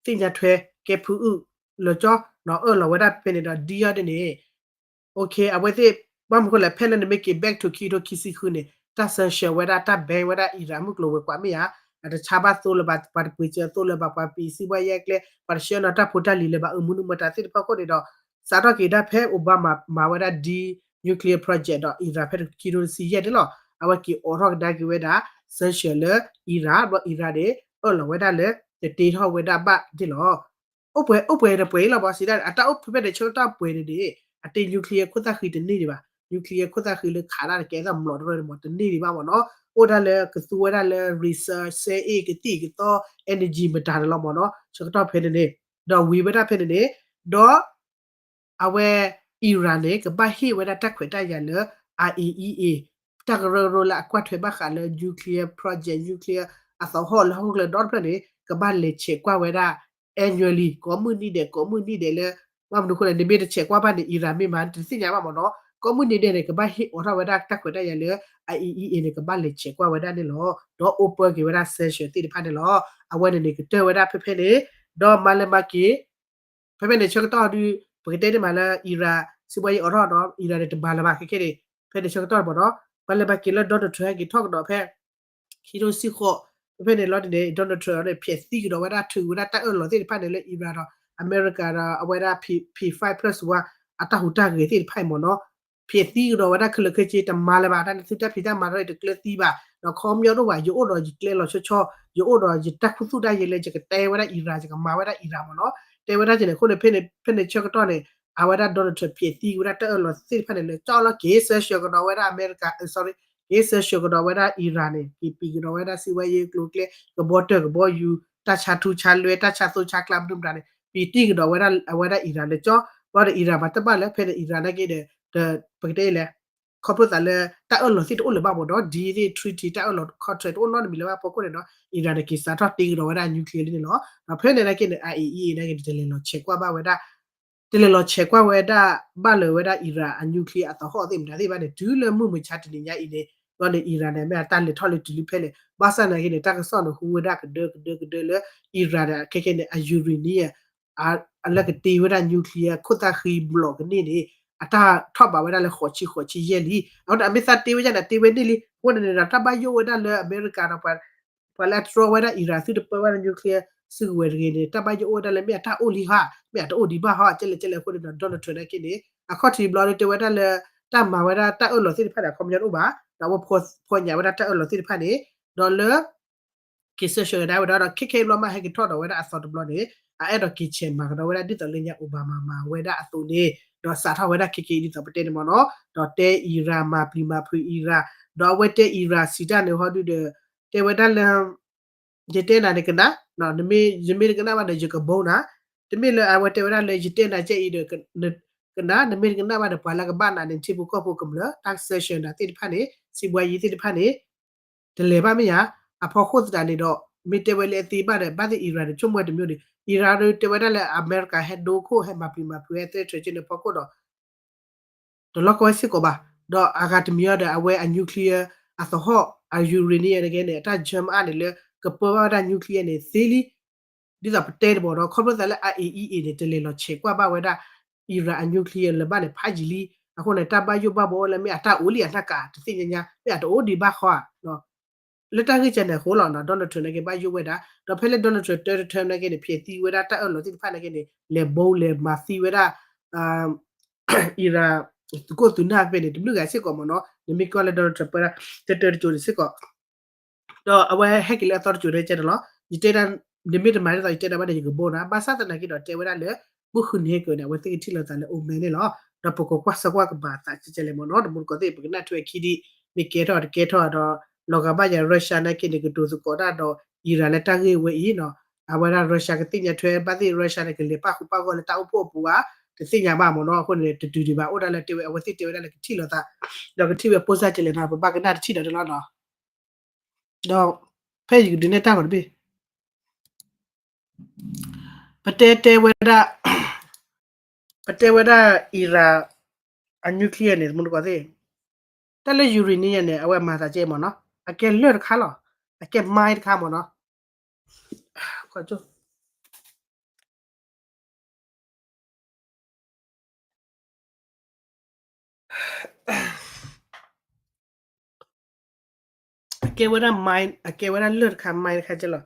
သ့ၣ်ညါထွဲ ကဲဖုအုၣ်လၢကၠီ, ဒီးအၢၣ်လီၤဝဲဒၣ်ဖဲန့ၣ်ဒီး ဒ်အီၤဒ်န့ၣ် အဝဲသ့ၣ် ဘၣ်မနုၤဃိလဲၣ် ဖဲလၢနမ့ၢ်က့ၤ back to ခံကထိခံဆံဃုန့ၣ် တၢ် sanction ဝဲဒၣ် တၢ် ban ဝဲဒၣ် Iran မုၢ်ကျိၤဝဲၤကွာ်မ့ၢ်ဧါ, အတဆါဘၣ်သိလၢၤဘၣ် ပှၤတပှ့ၤစၢၤသိလၢၤဘၣ် ပှၤပံးစံးဘၣ်ယဲၢ်ကျဲ ပှၤတဆှၢနီၤတၢ်ဖိတၢ်လံၤလၢၤဘၣ် အမနုၤမတၤသ့ၣ်တဖၣ်အဃိန့ၣ်ဒီး စးထီၣ်က့ၤဒၣ်ဖဲ Obama မၤဝဲဒၣ် de-nuclear project ဒီး Iran ဖဲခံကထိတဆံယဲၢ်န့ၣ်လီၤ. အဝဲက့ၤအိးထီၣ်ကဒါက့ၤဝဲဒၣ် sanction လၢ Iran ဒီး Iran န့ၣ် အၢၣ်လီၤဝဲဒၣ်လၢတတ့ထီၣ်ဝဲဒၣ်ဘၣ်န့ၣ်လီၤ. အိၣ်ပှဲၤအိၣ်ပှဲၤဒီးပှဲၤအံၤလီၤ ဘၣ်ဆၣ်ဒၣ်န့ၣ် အတၢ်အိၣ်ဖဲဖဲန့ၣ် ဆၢကတီၢ်ပှဲၤန့ၣ်န့ၣ် အတ့ nuclear ခိၣ်သၣ်ဃံတန့ၢ်ဒံးဘၣ်, nuclear ခိၣ်သၣ်ဃံလၢခးဒၣ်န့ၣ် ကဲထီၣ်မျိာ်တရၢန့ၣ်မ့ၢ် တန့ၢ်ဒံးဘၣ်မ့ၢ်နီၤ, အိၣ်ဒၣ်လၢကသူဝဲဒၣ်လၢ research စဲအ့ၣ် ကသံၣ်ကသီ energy မတၤန့ၣ်လီၤမ့ၢ်နီၤ, ဆၢကတီၢ်ဖဲန့ၣ်န့ၣ်, ဒီးဝံၤဝဲဒၣ်ဖဲန့ၣ်န့ၣ်, ဒီး အဝဲ Iran န့ၣ် ကဘၣ်ဟ့ၣ်ဝဲဒၣ်တၢ်ခွဲးတၢ်ယာ်လၢ IAEA တၢ်ကရၢကရိလၢအကွၢ်ထွဲဘၣ်ဃးလၢ nuclear project nuclear အသဟီၣ်လၢဟီၣ်ခိၣ်ချၢဒီတဖျၢၣ်န့ၣ် ကဘၣ်လဲၤဆဲးကွၢ်ဝဲဒၣ် annually ကိးမုၢ်နံၤဒဲး ကိးမုၢ်နံၤဒဲးလၢ ဘၣ်မနုၤအဃိလဲၣ် နမ့ၢ်တဆဲးကွၢ်ဘၣ်န့ၣ် Iran မ့ၢ်မၤ နတသ့ၣ်ညါဘၣ်မ့ၢ်နီၤ, ကိးမုၢ်နံၤဒဲးန့ၣ် ကဘၣ်ဟ့ၣ်အိးထီၣ်ဝဲဒၣ်တၢ်ခွဲးတၢ်ယာ်လၢ IAEA န့ၣ် ကဘၣ်လဲၤဆဲးကွၢ်ဝဲဒၣ်န့ၣ်လီၤ. ဒီးအိၣ်ပၢက့ၤဝဲဒၣ် sanction သ့ၣ်တဖၣ်န့ၣ်လီၤ. အဝဲန့ၣ်န့ၣ် ကတၢၢ်ဝဲဒၣ်ဖဲဖဲန့ၣ်, ဒီးမၤလဲၤမၤက့ၤ ဖဲဖဲန့ၣ်ဆၢကတီၢ်ဒုး ပကတဲန့ၣ်မးလၢ Iran စံးဘှါယံၤအိးထီၣ်ဒီး Iran န့ၣ် တမၤလၢၤဘၣ်ခဲခဲန့ၣ်, ဖဲန့ၣ်ဆၢကတီၢ်မ့ၢ်နီၤ, မၤလဲၤမၤက့ၤလၢ Donald Trump ဟဲက့ၤထီၣ်ကဒီးဖဲ ခံထိဆံဃိး, ဖဲဖဲန့ၣ်လီၤန့ၣ် Donald Trump န့ၣ် ဖျဲးသံကဒီးဝဲဒၣ် ထုးဝဲဒၣ်တၢ်အၢၣ်လီၤသ့ၣ်တဖၣ်န့ၣ်လၢ Iran ဒီး အမဲရကၤဒီး အဝဲဒၣ် P five plus one အတၢ်ဟူးတၢ်ဂဲၤသ့ၣ်တဖၣ်အံၤမ့ၢ်နီၤ, ဖျဲးသံကဒီးဝဲဒၣ်ခဲလၢာ်ခဲဆ့ တမၤလၢၤဘၣ် တၢ်န့ၣ်သုတၢ်ဖံးတၢ်မၤဒီးတကျၢၤသံဘၣ်, ဒီးခီပညီတအိၣ်ဘၣ် ယအိၣ်ဒီးယကျဲလီၤဆီဆီ, ယအိၣ်ဒီးယတၢ်ခူသူၣ်တၢ်ယဲလဲၣ် ယကတဲဝဲဒၣ် Iran ယကမၤဝဲဒၣ် Iran မ့ၢ်နီၤ, တဲဝဲဒၣ်က့န့ၣ်အဃိန့ၣ် ဖဲန့ၣ်ဆၢကတီၢ်န့ၣ် အဝဲဒၣ် Donald Trump ဖျဲးသံကဝဲဒၣ်တၢ်အၢၣ်လီၤသ့ၣ်တဖၣ်န့ၣ်လၢကၠီလီၤ က့ၤ sanction ကဒီးဝဲဒၣ်အမဲရကၤ sorry, က့ၤ sanction ကဒီးဝဲဒၣ် Iran န့ၣ် က့ၤပံးကဒီးဝဲဒၣ်စံးဝဲယ့ကျိၤကျဲ ကဘီတၢၢ်ကဘီယူၤ တၢ်ဆါထူဆါလွဲ တၢ်ဆါသိဆါကျါမနုၤမတၤန့ၣ် ပံးတံၢ်ကဒီးဝဲဒၣ်အဝဲဒၣ် Iran လၢကၠီ, ဘၣ်ဒီး Iran မၤတဘၣ်လၢဖဲန့ၣ် Iran နာ်က့ဒီး ပကတဲလဲၣ် ခီဖျိသးလၢ တၢ်အၢၣ်လီၤသ့ၣ်တအိၣ်လၢၤဘၣ်မ့ၢ်နီၤ ဒ်သ့ၣ် treaty တၢ်အၢၣ်လီၤ contract တအိၣ်နီတမံၤလၢၤဘၣ်အဖီခိၣ်န့ၣ်ဒီး Iran န့ၣ် က့ၤစးထီၣ်တ့ကဒီးဝဲဒၣ် nuclear လံန့ၣ်လီၤ. ဒီးဖဲန့ၣ်နာ်က့န့ၣ် IAEA နာ်က့န့ၣ် တလဲၤလီၤဆဲးကွၢ်ဘၣ်ဝဲဒၣ် တလဲၤလီၤဆဲးကွၢ်ဝဲဒၣ်ဘၣ်လၢၤဝဲဒၣ် Iran အ nuclear အသဟီၣ်သ့ၣ်မတၤသ့ၣ်ဘၣ်န့ၣ် တုၤလၢမုၢ်မဆါတနံၤညါအံၤန့ၣ် ဒီးန့ၣ် Iran န့ၣ် မ့ၢ်အတၢ်လဲၤထီၣ်လဲၤတုၤလံဖဲလဲၣ် ဘၣ်ဆၣ်နာ်က့န့ၣ် တၢ်ကစီၣ်န့ၣ်ဟူဝဲဒၣ်ကဒၢကဒၢကဒၢလၢ Iran န့ၣ် ခဲခဲန့ၣ် အ uranium အလၢကတ့ဝဲဒၣ် nuclear ခိၣ်သၣ်ဃံဘျီးကန့ၢ်န့ၣ် အတၢ်ထီၣ်ဘးဝဲဒၣ်လၢဃိးဆံဃိးဆံယဲၢ်လံ. အဃိန့ၣ် အမ့ၢ်သးတ့ဝဲဒၣ်န့ၣ် တ့ဝဲန့ၢ်လံ. အဃိန့ၣ်န့ၣ်ဒီး တၢ်ဘၣ်ယိၣ်ဝဲဒၣ်လၢအမဲရကၤဒီး ပှၤလၢအတြီဝဲဒၣ် Iran သုတပၢဝဲဒၣ် nuclear စုကဝဲၤတဂ့ၤန့ၣ် တၢ်ဘၣ်ယိၣ်အိၣ်ဝဲဒၣ်လၢမ့ၢ်အတၢ်အိၣ်လံဧါ မ့ၢ်အတအိၣ်ဒံးဘၣ်ဧါ ကဲလဲၣ်ကဲလဲၣ်အဃိန့ၣ်ဒီး Donald Trump နာ်က့န့ၣ် အခီၣ်ထံးတဘျီဒီးတဲဝဲဒၣ်လၢ တၢ်မၤဝဲဒၣ်တၢ်အၢၣ်လီၤသ့ၣ်တဖၣ်န့ၣ် အခီပညီတအိၣ်ဘၣ် ဒီးအဝဲဖီညၣ်ဝဲဒၣ်တၢ်အၢၣ်လီၤသ့ၣ်တဖၣ်န့ၣ် ဒီးလၢ က့ၤစၢၢ်ဆၢကဒါဝဲဒီး ဒီးခဲခဲအံၤဘျီမးဟဲက့ၤထီၣ်ဒီးဝဲဒၣ်အသီတဘျီန့ၣ် အအဲၣ်ဒိးက့ၤဆဲးမၤကဒီးဝဲဒၣ်ဒ်သိးလၢညါ Obama မၤဝဲဒၣ်အသိးန့ၣ် ဒီးစးထီၣ်ဝဲဒၣ်ခဲခဲအံၤဒ်သိးပတဲန့ၣ်မ့ၢ်နီၤ ဒီးတဲ Iran မၤပျံၤမၤဖုး Iran ဒီးအဝဲတဲ Iran စံးတၢ်န့ၣ်ဟီဒုဒီး တဲဝဲဒၣ်လၢ ယတဲနၤန့ၣ်ကနၣ်, နမ့ၢ် ယမ့ၢ်တကနၣ်ဘၣ်ဒီး ယကဘိနၤ, တမ့ၢ်လၢအဝဲတဲဝဲဒၣ်လၢယတဲနၤကဲအံၤဒီး ကနၣ်, နမ့ၢ်တကနၣ်ဘၣ်ဒီး ပှၤလၢကဘၣ်နၤန့ၣ် ထံဖိကီၢ်ဖိကမျၢၢ် တၢ် sanction နၤသ့ၣ်တဖၣ်န့ၣ် စံးဘှါယံၤသ့ၣ်တဖၣ်န့ၣ် တလဲၤဘၣ်မ့ၢ်ဧါ, အဖီခိၣ်သတးန့ၣ်ဒီး မ့ၢ်တဲဝဲလၢအသ့ဘၣ်ဒီး ဘၣ်သ့ၣ် Iran န့ၣ် ဆိကမိၣ်ဝဲတမံၤန့ၣ် Iran ဒီးတဲဝဲဒၣ်လၢအမဲရကၤဟဲဒိခိၣ် ဟဲမၤပျံၤမၤဖုး ဟဲသဲထၢၣ်က့န့ၣ်ဖီခိၣ်ဒီး တလီၢ်ကီဝဲစ့ၢ်ကီးဘၣ်, ဒီးအဂၤတမံၤအံၤဒီး အဝဲအ nuclear အသဟီၣ် အ uranium န့ၣ်ကဲန့ၣ် အတၢ် germ အါန့ၣ်လၢ ကပၢဘၣ်ဝဲဒၣ် nuclear န့ၣ်သ့လံ, ဒ်သိးပတဲတဘီဒီး ခီဖျိသးလၢ IAEA န့ၣ် တလဲၤလီၤဆဲးကွၢ်ဘၣ်ဝဲဒၣ် Iran အ nuclear လၢၤဘၣ်န့ၣ် ဖးယံာ်လံ, အဃိန့ၣ် တၢ်ဘၣ်ယိၣ်ဘၣ်ဘှီလၢမ့ၢ်အတၢ်အိၣ်လံအနၢ်ကး တသ့ၣ်ညါညါ မ့ၢ်အတအိၣ်ဒံးဘၣ်ဃီဧါ လၢတၢ်ဂ့ၢ်ကဲန့ၣ်အဃိလီၤ Donald Trump နာ်က့ဘၣ်ယိၣ်ဝဲဒၣ်, ဒီးဖဲလၢ Donald Trump တၢတထၢနာ်က့န့ၣ် ဖျဲးသံဝဲဒၣ်တၢ်အၢၣ်လီၤသ့ၣ်တဖၣ်နာ်က့န့ၣ် လဲၤဘိလဲၤမၤသံဝဲဒၣ် Iran သုးခိၣ်သုးနၢ်ဖဲန့ၣ် တဘျုးဂၤစ့ၢ်ကီးမ့ၢ်နီၤ, နမ့ၢ်ကွၢ်လၢ Donald Trump ပၢတၢ်တၢတကၠိၤန့ၣ်စ့ၢ်ကီး ဒီးအဝဲဟဲက့ၤလၢအသီတကၠိၤန့ၣ်ကဲန့ၣ်လီၤ, ယတဲဒၣ် နမ့ၢ်တမၤဒ်သိးယတဲဒၣ်ဘၣ်န့ၣ် ယကဘိနၤ, ဘၣ်ဆၣ်သနာ်က့ဒီးတဲဝဲဒၣ်လၢ မုၢ်ဃုနံၤဟဲက့ၤန့ၣ် အဝဲသ့ၣ်ကထံၣ်လိာ်သးလၢ Oman န့ၣ်လီၤ. ဒီးပကကွၢ်ဆၢကွၢ်ကမၤအသးကဲကဲလဲၣ်မ့ၢ်နီၤ, တမူတကိးသ့ၣ် ပကနၣ်ထွဲခံဒံး မ့ၢ်ကဲထီၣ်တကဲထီၣ်ဒီး လီၤဂာ်ဘၣ်ယၤ Russia နာ်က့န့ၣ် ကတိၤသကိးတၢ်ဒီး Iran လၢတၢ်ဂ့ၢ်ဝဲအံၤနီၤ, အဝဲဒၣ် Russia ကသ့ၣ်ညါထွဲဘၣ်သ့ၣ် Russia န့ၣ် ကလဲၤပၣ်ဃုာ်ပၣ်ဂီၢ်လၢတၢ်အိၣ်ဖှိၣ်အပူၤဧါ, တသ့ၣ်ညါဘၣ်မ့ၢ်နီၤ, အဃိန့ၣ် တတုၤဒံးဘၣ် အိၣ်ဒၣ်လၢတဲဝဲ အဝဲသ့ၣ်တဲဝဲဒၣ်လၢကထံၣ်လိာ်သး, ဒီးကထံၣ်ဝဲ post ကဲလဲၣ်နီၤ, ပဘၣ်ကနၣ်တထံၣ်ဒီးတလီၢ်နီၤ, ဒီး ဖဲယကဒုးနဲၣ်တၢ်ဂီၤတဘ့ၣ် ပတဲတဲဝဲဒၣ် ပတဲဝဲဒၣ် Iran အ nuclear န့ၣ် တမူတကိးသ့ၣ်, တၢ်လၢ uranium န့ၣ် အဝဲမၤသးကဲမ့ၢ်နီၤ, အကဲလၢၢ်တခါလီၤ, အကဲ mine တခါမ့ၢ်နီၤ, အကဲဝဲဒၣ် mine အကဲဝဲဒၣ်လၢၢ်တခါ mine တခါကဲလီၤ,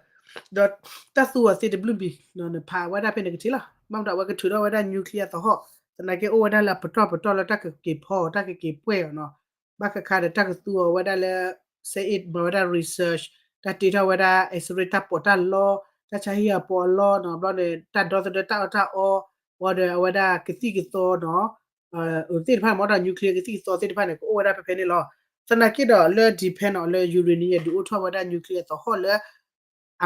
ဒီးတၢ်သူအီၤသ့တဘျုးဘ့ၣ် နဖးဝဲဒၣ်ဖဲန့ၣ်ကထံၣ်လီၤ, ဘၣ်မနုၤအဝဲကထုးထီၣ်ဝဲဒၣ် nuclear သဟီၣ်, သနာ်က့အိၣ်ဝဲဒၣ်လၢအပတီၢ်ပတီၢ်လၢတၢ်ကက့ၤဖီအီၤ တၢ်ကက့ၤပှဲၢ်အီၤနီၤ, ဘၣ်ဃးခါဒီးတၢ်ကသူအီၤဝဲဒၣ်လၢ စဲအ့ၣ် မၤဝဲဒၣ် research, တၢ်တ့ထီၣ်ဝဲဒၣ် X-ray တၢ်ပီးတၢ်လီ, တၢ်ဆါဟံၣ်အပီးအလီနီၤ, ဘျီန့ၣ် တၢ်ဒီသဒၢတၢ်အီၣ်တၢ်အီ, ဝံၤဒီးအဝဲဒၣ်ကသံၣ်ကသီနီၤ သ့ၣ်တဖၣ်မ့ၢ်ဒီး nuclear ကသံၣ်ကသီသ့ၣ်တဖၣ်န့ၣ် ကအိၣ်ဝဲဒၣ်ဖဲဖဲန့ၣ်လီၤ. သနာ်က့ဒီးလၢ depend အီၤလၢ uranium ဒုးအိၣ်ထီၣ်ဝဲဒၣ် nuclear သဟီၣ်လၢ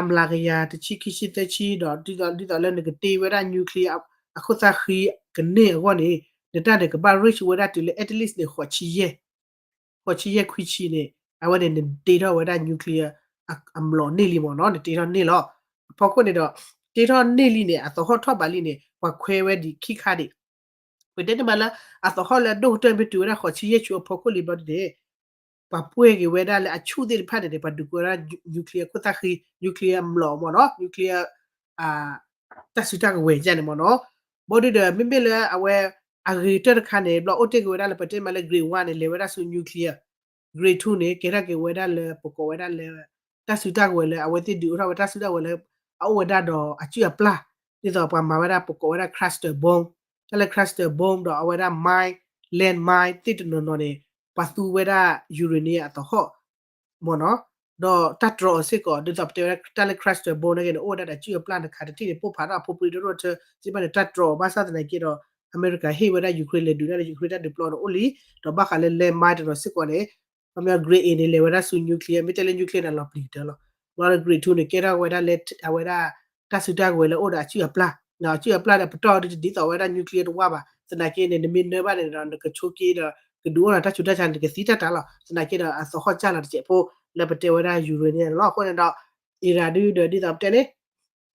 အမျးကယၤတဆံခံဆံသၢဆံဒီး ဒ်သိးလၢနကတ့ဝဲဒၣ် nuclear အခိၣ်သၣ်ဃံကန့ၢ်အဂီၢ်န့ၣ် နတၢ်န့ၣ်ကဘၣ် reach ဝဲဒၣ်တုၤလၢ at least န့ၣ် ဃိးဆံယဲၢ် ဃိးဆံယဲၢ်ခွံဆံန့ၣ် အဝဲန့ၣ်နတ့ထီၣ်ဝဲဒၣ် nuclear အမျီးန့ၢ်လံမ့ၢ်နီၤ, နတ့ထီၣ်န့ၢ်လီၤ. အဖီခိၣ်န့ၣ်ဒီး တ့ထီၣ်န့ၢ်လံန့ၣ် အသဟီၣ်ထီၣ်ဘးလံန့ၣ် ပှၤခွဲဝဲဒံးခံခါဒံး ပတဲန့ၣ်မးလၢ အသဟီၣ်လၢအဒိၣ်ကတၢၢ်မ့ၢ်တုၤဝဲဒၣ်ဃိးဆံယဲၢ်ဆူအဖီခိၣ်လံဘျီဒ်န့ၣ် ပှၤပှဲၢ်က့ၤဝဲဒၣ်လၢအဆူၣ်သ့ၣ်တဖၣ်န့ၣ်န့ၣ် ပှၤဒုးကွဲးဝဲဒၣ် nuclear ခိၣ်သၣ်ဃံ nuclear အမျီးမ့ၢ်နီၤ nuclear တၢ်စုတၢ်ကဝဲၤယါန့ၣ်မ့ၢ်နီၤ. ဘီဒုဒီး မ့မ့ၢ်လၢအဝဲ အဂ့ၤကတၢၢ်တခါန့ၣ် ဘျီအိၣ်တ့ၢ်က့ၤဝဲဒၣ်လၢပတဲမးလၢ grade one န့ၣ် လဲၤဝဲဒၣ်ဆူ nuclear, grade two န့ၣ် ကဲထီၣ်က့ၤဝဲဒၣ်လၢပကိးဝဲဒၣ်လၢ တၢ်စုတၢ်ကဝဲၤလၢအဝဲသ့ၣ်ဒုးအိၣ်ထီၣ်ဝဲတၢ်စုတၢ်ကဝဲၤလၢ အအိၣ်ဝဲဒၣ်ဒီးအစုၣ်အပျၢ် ဒ်သိးပှၤမၤဝဲဒၣ်ပကိးဝဲဒၣ် cluster bomb, တၢ်လၢ cluster bomb ဒီးအဝဲဒၣ် mine, land mine သ့ၣ်တနီၤနီၤန့ၣ် ပှၤသူဝဲဒၣ် uranium အသဟီၣ် မ့ၢ်နီၤ, ဒီးတၢ်တြီအီၤစ့ၢ်ကီး ဒ်သိးပတဲဝဲဒၣ်တၢ်လၢ cluster bomb နာ်က့န့ၣ် အိၣ်ဝဲဒၣ်ဒီးအစုၣ်အပျၢ်တခါတထံၣ်န့ၣ် ပိၢ်ဖးထီၣ်အဖိပှ့ၤဒိၣ်ဒိၣ်ထၢ စ့ၢ်ဘၣ်န့ၣ် တၢ်တြီအီၤဘၣ်ဆၣ်သနာ်က့ဒီး အမဲရကၤဟ့ၣ်ဝဲဒၣ် Ukraine လဲၤဒုးဒၣ်လၢ Ukraine တၢ်ဒုးပျီန့ၣ်အိၣ်လံ, ဒီးဘၣ်ဃးလၢ land mine တနီၤစ့ၢ်ကီးန့ၣ် ခီပညီ grade A န့ၣ် လဲၤဝဲဒၣ်ဆူ nuclear မ့ၢ်တဲလၢ nuclear န့ၣ် လီၤပျံၤကတၢၢ်လီၤ. ဘျီဒီး grade two န့ၣ် ကဲထီၣ်ဝဲဒၣ်လၢ အဝဲဒၣ် တၢ်စုတၢ်ကဝဲၤလၢအိၣ်ဒီးအစုၣ်အပျၢ်, အစုၣ်အပျၢ်ဒီးပတီၢ်ဒ်တဒ်သိးဝဲဒၣ် nuclear တဝါဘၣ်. သနာ်က့န့ၣ် နမ့ၢ်နၢဘၣ်န့ၣ်ဒီး နကဆိးက့ဒီး ကဒုးအိၣ်ဒီးတၢ်ဆူးတၢ်ဆါန့ၣ် နကသံတၢ်တၢ်လီၤ. သနာ်က့ဒီးအသဟီၣ်ကၢ်လီၤတစဲးဖိ လၢပတဲဝဲဒၣ် uranium န့ၣ်လီၤ. အဃိန့ၣ်ဒီး Iran ဒုဒီးဒ်သိးပတဲန့ၣ်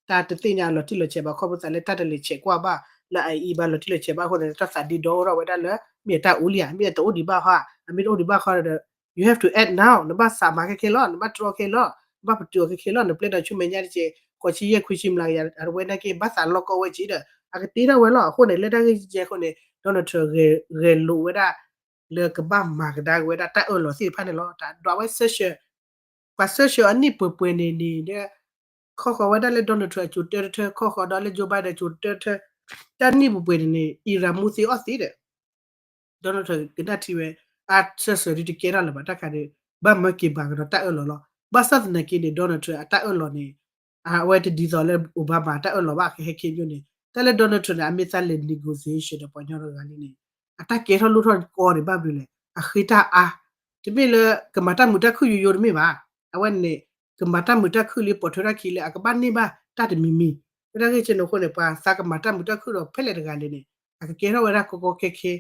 တၢ်တသ့ၣ်ညါလီၤတံၢ်လီၤဆဲးဘၣ် ခီဖျိသးလၢတၢ်တလဲၤဆဲးကွၢ်ဘၣ် လၢအအံၤဘၣ်လီၤတံၢ်လီၤဆဲးဘၣ်အဃိန့ၣ် တၢ်သးဒ့ဒီအိၣ်ထီၣ်ဝဲဒၣ်လၢ မ့ၢ်အတၢ်အိၣ်လံဧါ မ့ၢ်အတအိၣ်ဒံးဘၣ်ဟီဧါ အမ့ၢ်တအိၣ်ဒံးဘၣ်ဃီဒီး you have to act now နဘၣ်စးမၤခဲခဲလီၤ နဘၣ်တြီခဲလီၤ နဘၣ်ပတုာ်အီၤခဲခဲလီၤ နပျဲဒီးဆူမဲာ်ညါတကဲး ဃိးဆံယဲၢ်ခွံဆံမျးကယၤ အဝဲနာ်က့ဘၣ်သးလီၢ်ကီၢ်ဝဲက့ၤဒီး အကတ့ထီၣ်ဝဲလီၤ. အဃိန့ၣ် လၢတၢ်ဂ့ၢ်ကဲကဲအဃိန့ၣ် Donald Trump ဂဲၤလိာ်ဝဲဒၣ် လၢကဘၣ်မၤကဒါက့ၤဝဲဒၣ်တၢ်အၢၣ်လီၤသ့ၣ်တဖၣ်န့ၣ်လီၤ. တၢ်ဒွးဝဲ search ပှၤ search အနံၣ်ပှဲၤပှဲၤန့ၣ်န့ၣ် ခီဃီၤဝဲဒၣ်လၢ Donald Trump အစိၤတၢတထၢ ခီဃီၤဒီးလၢ Joe Biden အစိၤတၢတထၢ တၢ်နံၣ်ပှဲၤပှဲၤန့ၣ်န့ၣ် Iran မူသ့အီၣ်သ့ဒီး Donald Trump ကနၣ်ထံဝဲ အ search ဒုတကဲထီၣ်လၢၤဘၣ် တၢ်ခါဒီး ဘၣ်မၢက့ၤမၤကဒီးတၢ်အၢၣ်လီၤလီၤ. ဘၣ်ဆၣ်သနာ်က့န့ၣ် Donald Trump အတၢ်အၢၣ်လီၤန့ၣ် အဝဲတဒ်သိးလၢ Obama တၢ်အၢၣ်လီၤဘၣ်ကဟဲခဲကၠိန့ၣ် တၢ်လၢ Donald Trump န့ၣ် အမ့ၢ်သးလဲၤ negotiation ဒီးပှၤကညီတဂၤလံန့ၣ် အတၢ်ကဲထီၣ်လိၣ်ထီၣ်ကီန့ၣ် ဘၣ်မနုၤလဲၣ် အဃ့တၢ်အါ တမ့ၢ်လၢကမၤတၢ်မုာ်တၢ်ခုၣ်ယိယိတမ့ၢ်ဘၣ်. အဝဲန့ၣ် ကမၤတၢ်မုာ်တၢ်ခုၣ်လံ ပိာ်ထွဲထီၣ်ခံလၢအကဘၣ်န့ၢ်ဘၣ်တၢ်တမံၤမံၤ လၢတၢ်ဂ့ၢ်ကဲန့ၣ်အဃိန့ၣ် ပှၤသးကမၤတၢ်မုာ်တၢ်ခုၣ်ဒီးဖဲလဲၣ်တဂၤလဲၣ်န့ၣ် အကကဲထီၣ်ဝဲဒၣ်ကီကီခဲခဲ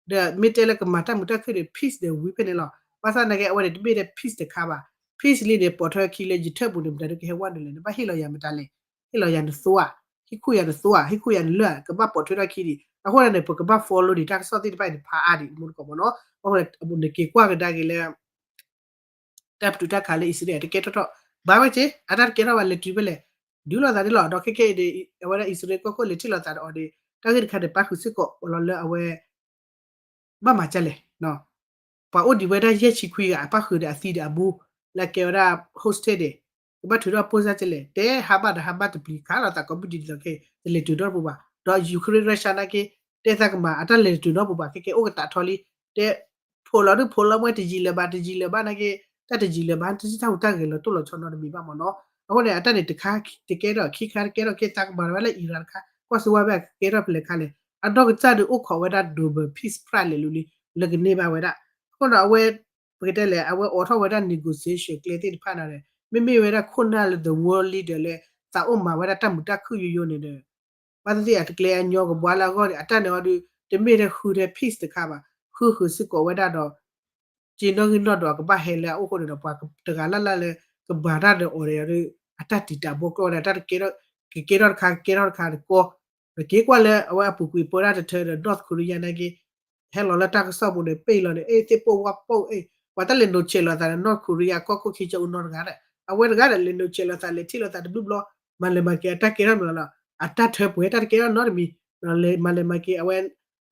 ဒီးမ့ၢ်တဲလၢကမၤတၢ်မုာ်တၢ်ခုၣ်န့ၣ် peace ဒီးဝံၤဖဲန့ၣ်လီၤ. ဘၣ်ဆၣ်သနာ်က့ အဝဲန့ၣ်တမ့ၢ်ထဲ peace တခါဘၣ်. peace လံန့ၣ် ပိာ်ထွဲခံလၢယထၢၣ်ပူၤန့ၣ် မတၤဒုကဟဲဝဲနုာ်လဲၣ် နဘၣ်ဟ့ၣ်လီၤယၤမတၤလဲၣ် ဟ့ၣ်လီၤယၤနသိဧါ, ဟ့ၣ်ခိၣ်ယၤနသိဧါ, ဟ့ၣ်ခိၣ်ယၤနလၢၢ်ဧါ ကဘၣ်ပိာ်ထွဲထီၣ်ခံဒံး. အဃိန့ၣ် ပကဘၣ် follow ဒံးတၢ်ကစီၣ်သ့ၣ်တဖၣ်အံၤန့ၣ် ဖးအါဒံး မူတကိးမ့ၢ်နီၤ. အဃိန့ၣ် နက့ၤကွၢ်ကဒါက့ၤလၢ တၢ်ပတုာ်တၢ်ခးလၢအံၣ်စရ့လး တကဲထီၣ်ထီၣ် ဘၣ်ဝဲက့ၤ အတၢ်တကဲထီၣ်ဘၣ် လဲၤတုၤဖဲလဲၣ် ဒုးလိာ်သးန့ၣ်လီၤ. ဒီးခဲကဲအံၤန့ၣ် အဝဲဒၣ်အံၣ်စရ့လးကီၢ်ခိၣ်လဲၤထံၣ်လိာ်သးဒီးအီၤန့ၣ် တၢ်ဂ့ၢ်တခါန့ၣ် ပၣ်ဃုာ်စ့ၢ်ကီးလီၤလၢအဝဲ ဘၣ်မၤဒ်လဲၣ် ပှၤအိၣ်ဒံးဝဲဒၣ်ယဲၢ်ဆံခွံဂၤ အပၣ်ဃုာ်ဒီးအသံဒီးအမူ လၢကဲဝဲဒၣ် hostage န့ၣ် ကဘၣ်ထုးထီၣ် post ဒ်လဲၣ် တဲဟါဘၣ်ဒီးဟါဘၣ်တပျံၤ ခးလိာ်သးကိးမုၢ်နံၤဒ်သိးခဲ တလဲၤတုၤနီတပူၤဘၣ်. ဒီး Ukraine Russia နာ်က့ တဲသးကမၤ အတၢ်လဲၤတုၤနီတပူၤဘၣ် ခဲကဲအိၣ်ကတးထီလံ တဲ ဖိးလီၤဒုးဖိးလီၤမွဲတယံာ်လၢၤဘၣ် တယံာ်လၢၤဘၣ်နာ်က့ တၢ်တယံာ်လၢၤဘၣ် တစံးတၢ်ဟူးတၢ်ဂဲၤလီၤတိၢ်လီၤဆီနီတမံၤဘၣ်မ့ၢ်နီၤ. အဃိန့ၣ် အတၢ်န့ၣ်တခါတကဲထီၣ် ခံခါတကဲထီၣ် ကဲသးကမၤဝဲလၢ Iran တခါ ကွၢ်စ့ၢ်ဝဲဖဲကဲထီၣ်ဖဲလဲၣ်ခါလဲၣ် အနီၢ်ကစၢ်ဒုးအိၣ်ခိးဝဲဒၣ် Nobel Peace Prize လဲၤလူၤလံ လၢကန့ၢ်ဘၣ်ဝဲဒၣ်. အဃိဒီးအဝဲ ပကတဲလဲၣ် အဝဲအိးထီၣ်ဝဲဒၣ် negotiation ကျဲသ့ၣ်တဖၣ်န့ၣ်ဒီး မ့မ့ၢ်ဝဲဒၣ်ခိၣ်နၢ်လၢ the world leader လၢ သးအိၣ်မၤဝဲဒၣ်တၢ်မုာ်တၢ်ခုၣ်ယိယိန့ၣ်ဒီး ဘၣ်သ့ၣ်သ့ၣ်အတကျဲအညီကဘှါလၢအဂီၢ်န့ၣ် အတၢ်န့ၣ်ဟီဒုး တမ့ၢ်ထဲဃုထဲ peace တခါဘၣ်, ဃုဃုာ်စ့ၢ်ကီးဝဲဒၣ်ဒီး က့နီၣ်ဂံၢ်နီၣ်ဒွးကဘၣ်ဟဲလၢအအိၣ်အဃိန့ၣ်ဒီး ပှၤတဂၤလၢ်လၢ်လၢ ကဘၣ်တၢ်ဒီးအီၤဒီး အတၢ်တံာ်တာ်ဘီကျီၢ်ဒီး တၢ်တကဲထီၣ် ကကဲထီၣ်တခါ ကကဲထီၣ်တခါတကီ ဒီးက့ၤကွၢ်လၢအဝဲအပူၤကွံာ်ပၢတၢ်တထၢဒီး North Korea နာ်က့ ဟဲလီၤလၢတၢ်ကစီၣ်ပူၤန့ၣ် ပ့ၢ်လီၤန့ၣ် အဲၣ်သ့ၣ်ပိၢ်ဝါပိၢ်အဲၣ် ပှၤတၢ်လဲၤနိးဆဲးလီၤသးဒီး North Korea ကီၢ်ခိၣ် Kim Jong Un နီတဂၤဒီး အဝဲတဂၤဒီး လဲၤနိးဆဲးလီၤသးလဲၤထံၣ်လိာ်သးတဘျုးဘျီ မၤလဲၤမၤက့ၤအတၢ်ကဲထီၣ်မးလီၤ. အတၢ်ထၢပှဲၤတၢ်တကဲထီၣ်နီတမံၤ မၤလဲၤမၤက့ၤအဝဲ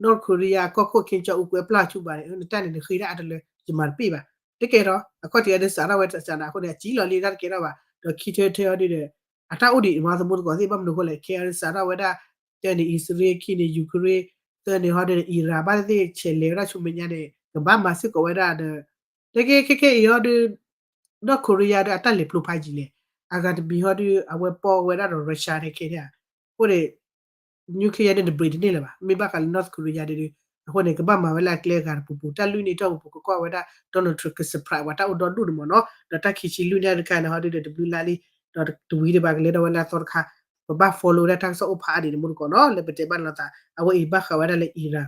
North Korea ကီၢ်ခိၣ် Kim Jong Un ကွဲးပျၢ်ဆူဘၣ်န့ၣ် နတၢ်န့ၣ်နဃ့ဒၣ်အါတလၢ ယမၤတပ့ၢ်ဘၣ်. တကဲထီၣ် အခီၣ်ထံးအဒုးစးထီၣ်ဝဲတစးနၤအဃိန့ၣ် အစံၣ်လီၤလံတၢ်တကဲထီၣ်ဘၣ် ဒီးခံထၢထၢအီၤဒုးဒီး အတၢ်အိၣ်ဒံးမၤသမူသကိးသ့ၣ် ဘၣ်မနုၤအဃိလဲၣ် ခဲအံၤစးထီၣ်ဝဲဒၣ် တၢ်န့ၣ် အံၣ်စရ့လး ခံန့ၣ် Ukraine သၢန့ၣ်ဟီဒုးန့ၣ် Iran ဘၣ်သ့ၣ်သ့ၣ်ဆဲးလဲၤဝဲဒၣ်ဆူမဲာ်ညါန့ၣ် ကဘၣ်မၤစ့ၢ်ကီးဝဲဒၣ်ဒီး တက့ၢ်ခဲခဲအံၤဟီဒုး North Korea ဒုးအတၢ်လဲၤဖျိဖးယံာ်လဲၣ်. အဂၤတမံၤဟီဒုး အဝဲပီၢ်ဝဲဒၣ်ဒီး Russia န့ၣ်ခဲန့ၣ် အဃိန့ၣ် nuclear န့ၣ် တဘှံးတန့ၢ်လၢၤဘၣ်. မ့ၢ်ဘၣ်ဃးလၢ North Korea ဒုး အဃိန့ၣ် ကဘၣ်မၤဝဲလၢအကျဲအဂၤတပူၤပူၤ တၢ်လွံၢ်နံၣ်ထီၣ်ပူၤပူၤ ကကွၢ်ဝဲဒၣ် Donald Trump က surprise ပှၤတၢ်အိၣ်ဒီဒူၣ်န့ၣ်မ့ၢ်နီၤ ဒီးတၢ်ခံဆံလွံၢ်နံၣ်တခါန့ၣ် ဟီဒုးဒီးတဘျုးလါလံ ဒီးတဝံၤဒံးဘၣ်ကလဲၤဒီးဝဲလၢအသီတခါ ပဘၣ် follow ဝဲဒၣ်တၢ်ကစီၣ်အိၣ်ဖးအါဒံးန့ၣ်မ့ၢ်တကိးနီၤ လၢပတဲဘၣ်လိာ်သး အဝဲအံၤဘၣ်ဃးဝဲဒၣ်လၢ Iran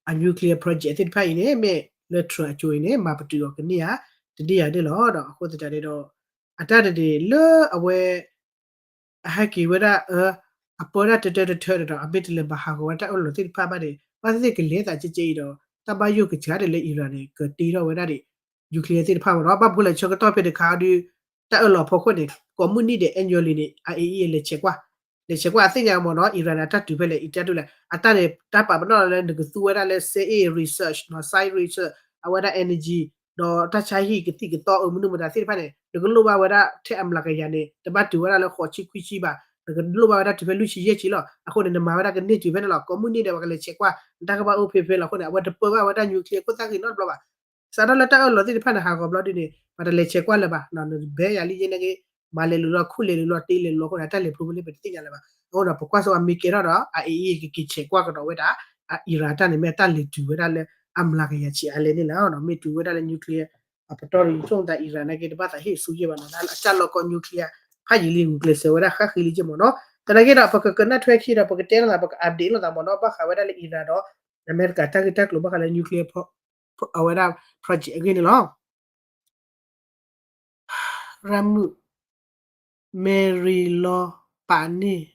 အ nuclear project သ့ၣ်တဖၣ်အံၤန့ၣ် မ့ၢ်လၢ Trump အစိၤအံၤန့ၣ် မၤပတုာ်အီၤကန့ၢ်ဧါ တန့ၢ်ဧါန့ၣ်လီၤ. ဒီးအဃိသတးန့ၣ်ဒီး အတၢ်တဒ့ၣ်လၢအဝဲ အဟဲက့ၤဝဲဒၣ် အပၢတၢ်တထၢတထၢန့ၣ်ဒီး အမ့ၢ်တလဲၤမၤဟးဂီၤဝဲတၢ်အၢၣ်လီၤသ့ၣ်တဖၣ်ဘၣ်န့ၣ် ဘၣ်သ့ၣ်သ့ၣ်ကလဲၤသးကဲကဲအံၤဒီး တၢ်ဘၣ်ယိၣ်ကစှၤဒၣ်လၢ Iran န့ၣ် ကတ့ထီၣ်ဝဲဒၣ်ဒံး nuclear သ့ၣ်တဖၣ်မ့ၢ်နီၤ ဘၣ်မနုၤလဲၣ် ဆၢကတီၢ်ဖဲတခါအီၤဒုး တၢ်အၢၣ်လီၤဖီခိၣ်န့ၣ် ကိးမုၢ်နံၣ်ဒဲး annually န့ၣ် IAEA လဲၤဆဲးကွၢ် လဲၤဆဲးကွၢ်အသ့ၣ်ညါမ့ၢ်နီၤ Iran န့ၣ် အတၢ်တုၤဖဲလဲၣ် အံၤတၢ်ဒုးလဲၣ် အတၢ်န့ၣ် တၢ်ပာ်ပနီၣ်လၢနကသူဝဲဒၣ်လၢ စဲအ့ၣ် research နီၤ science research အဝဲဒၣ် energy ဒီးတၢ်ဆါဟံၣ်ကသံၣ်ကသီအမနုၤမတၤသ့ၣ်တဖၣ်န့ၣ် နကလိၣ်ဘၣ်ဝဲဒၣ်ထဲအမျးကယၤန့ၣ် တဘၣ်တုၤဝဲဒၣ်လၢဃိးဆံခွံဆံဘၣ် နကလိၣ်ဘၣ်ဝဲဒၣ်တုၤဖဲလွံၢ်ဆံယဲၢ်ဆံလီၤ. အဃိန့ၣ် နမၤဝဲဒၣ်ကန့ၢ်တုၤဖဲန့ၣ်လီၤ. ကိးမုၢ်နံၣ်ဒဲး ပှၤကလဲၤဆဲးကွၢ် နတၢ်ကဘၣ်အိၣ်ဖဲဖဲလီၤ. အဃိန့ၣ် အဝဲတပၢဘၣ်ဝဲဒၣ် nuclear ခိၣ်သၣ်ဂ့ၤနီတဘျီဘၣ် စးထီၣ်လၢတၢ်အၢၣ်လီၤသ့ၣ်တဖၣ်န့ၣ် ဟးဂီၤဘျီဒ်န့ၣ် ပှၤတလဲၤဆဲးကွၢ်လၢၤဘၣ် နဘဲယၤလံယဲန့ၣ်က့ မၤလဲၤလိၤလီၤ ခူၣ်လဲၤလိၤလီၤ တ့လဲၤလိၤအဃိန့ၣ် အတၢ်လဲၤဖျိဖဲလဲၣ် ပတသ့ၣ်ညါလၢၤဘၣ်. အဃိဒီး ပကွၢ်စိအမ့ၢ်ကဲထီၣ်ဒီး IAEA ကက့ၤဆဲးကွၢ်ကဒီးဝဲဒၣ် Iran တၢ်န့ၣ် မ့ၢ်အတၢ်လဲၤတုၤဝဲဒၣ်လၢအမျးကယၤဆံးအါလဲၣ်န့ၣ်လီၤ. မ့ၢ်တုၤဝဲဒၣ်လၢ nuclear အပတီၢ်ဒီး ဆိကမိၣ်သး Iran နာ်က့ တဘၣ်သးဟ့ၣ်ဆူယဲၢ်ဘၣ်နီၤ လၢအကၢ်လီၤကီ nuclear ဖးယံာ်လံ ဂုာ်ကျဲးစၢးဝဲဒၣ်ဃၣ်ဃံးလံက့မ့ၢ်နီၤ. သနာ်က့ဒီး ပကကနၣ်ထွဲခံဒီး ပကတဲလိာ်သး ပက update လိာ်သးမ့ၢ်နီၤ ဘၣ်ဃးဝဲဒၣ်လၢ Iran ဒီး အမဲရကၤတၢ်ဂ့ၢ်တၢ်ကျိၤ ဘၣ်ဃးလၢ nuclear အဝဲဒၣ် project အဂ့ၢ်န့ၣ်လီၤ. ရၢ်မုၣ် Mary လီၤပာ်န့ၢ်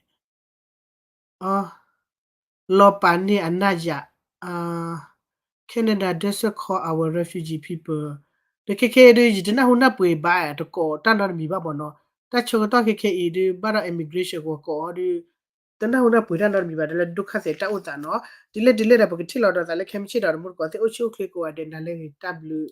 လီၤပာ်န့ၢ်အနၢ်ယၤ Canada doesn't call our refugee people ဒီးခဲခဲဒုး ယတနၢ်ဟူနၢ်ပှ့ၤဘၣ် တကိးတၢ်နီတမံၤဘၣ်မ့ၢ်နီၤ. တၢ်ဆၢကတီၢ်ခဲခဲအံၤဒုး ဘၣ်ဒီး immigration ကကိးအီၤဒုး တနၢ်ဟူနၢ်ပှ့ၤတၢ်နီတမံၤဘၣ် တၢ်လၢဒုက္ခသည်တၢ်အိၣ်သးနီၤ. ဒ်လဲၣ်ဒ်လဲၣ်ဒီး ပကထံၣ်လီၤဒီးသးလၢ ခဲမုၢ်ဆ့ၣ်ဒီး တမူတကိးသ့ၣ်အိၣ်ဆူၣ်အိၣ်ချ့ကိးဂၤဒဲး နၤလၢဂ့ၤ တၢ်ဘျုး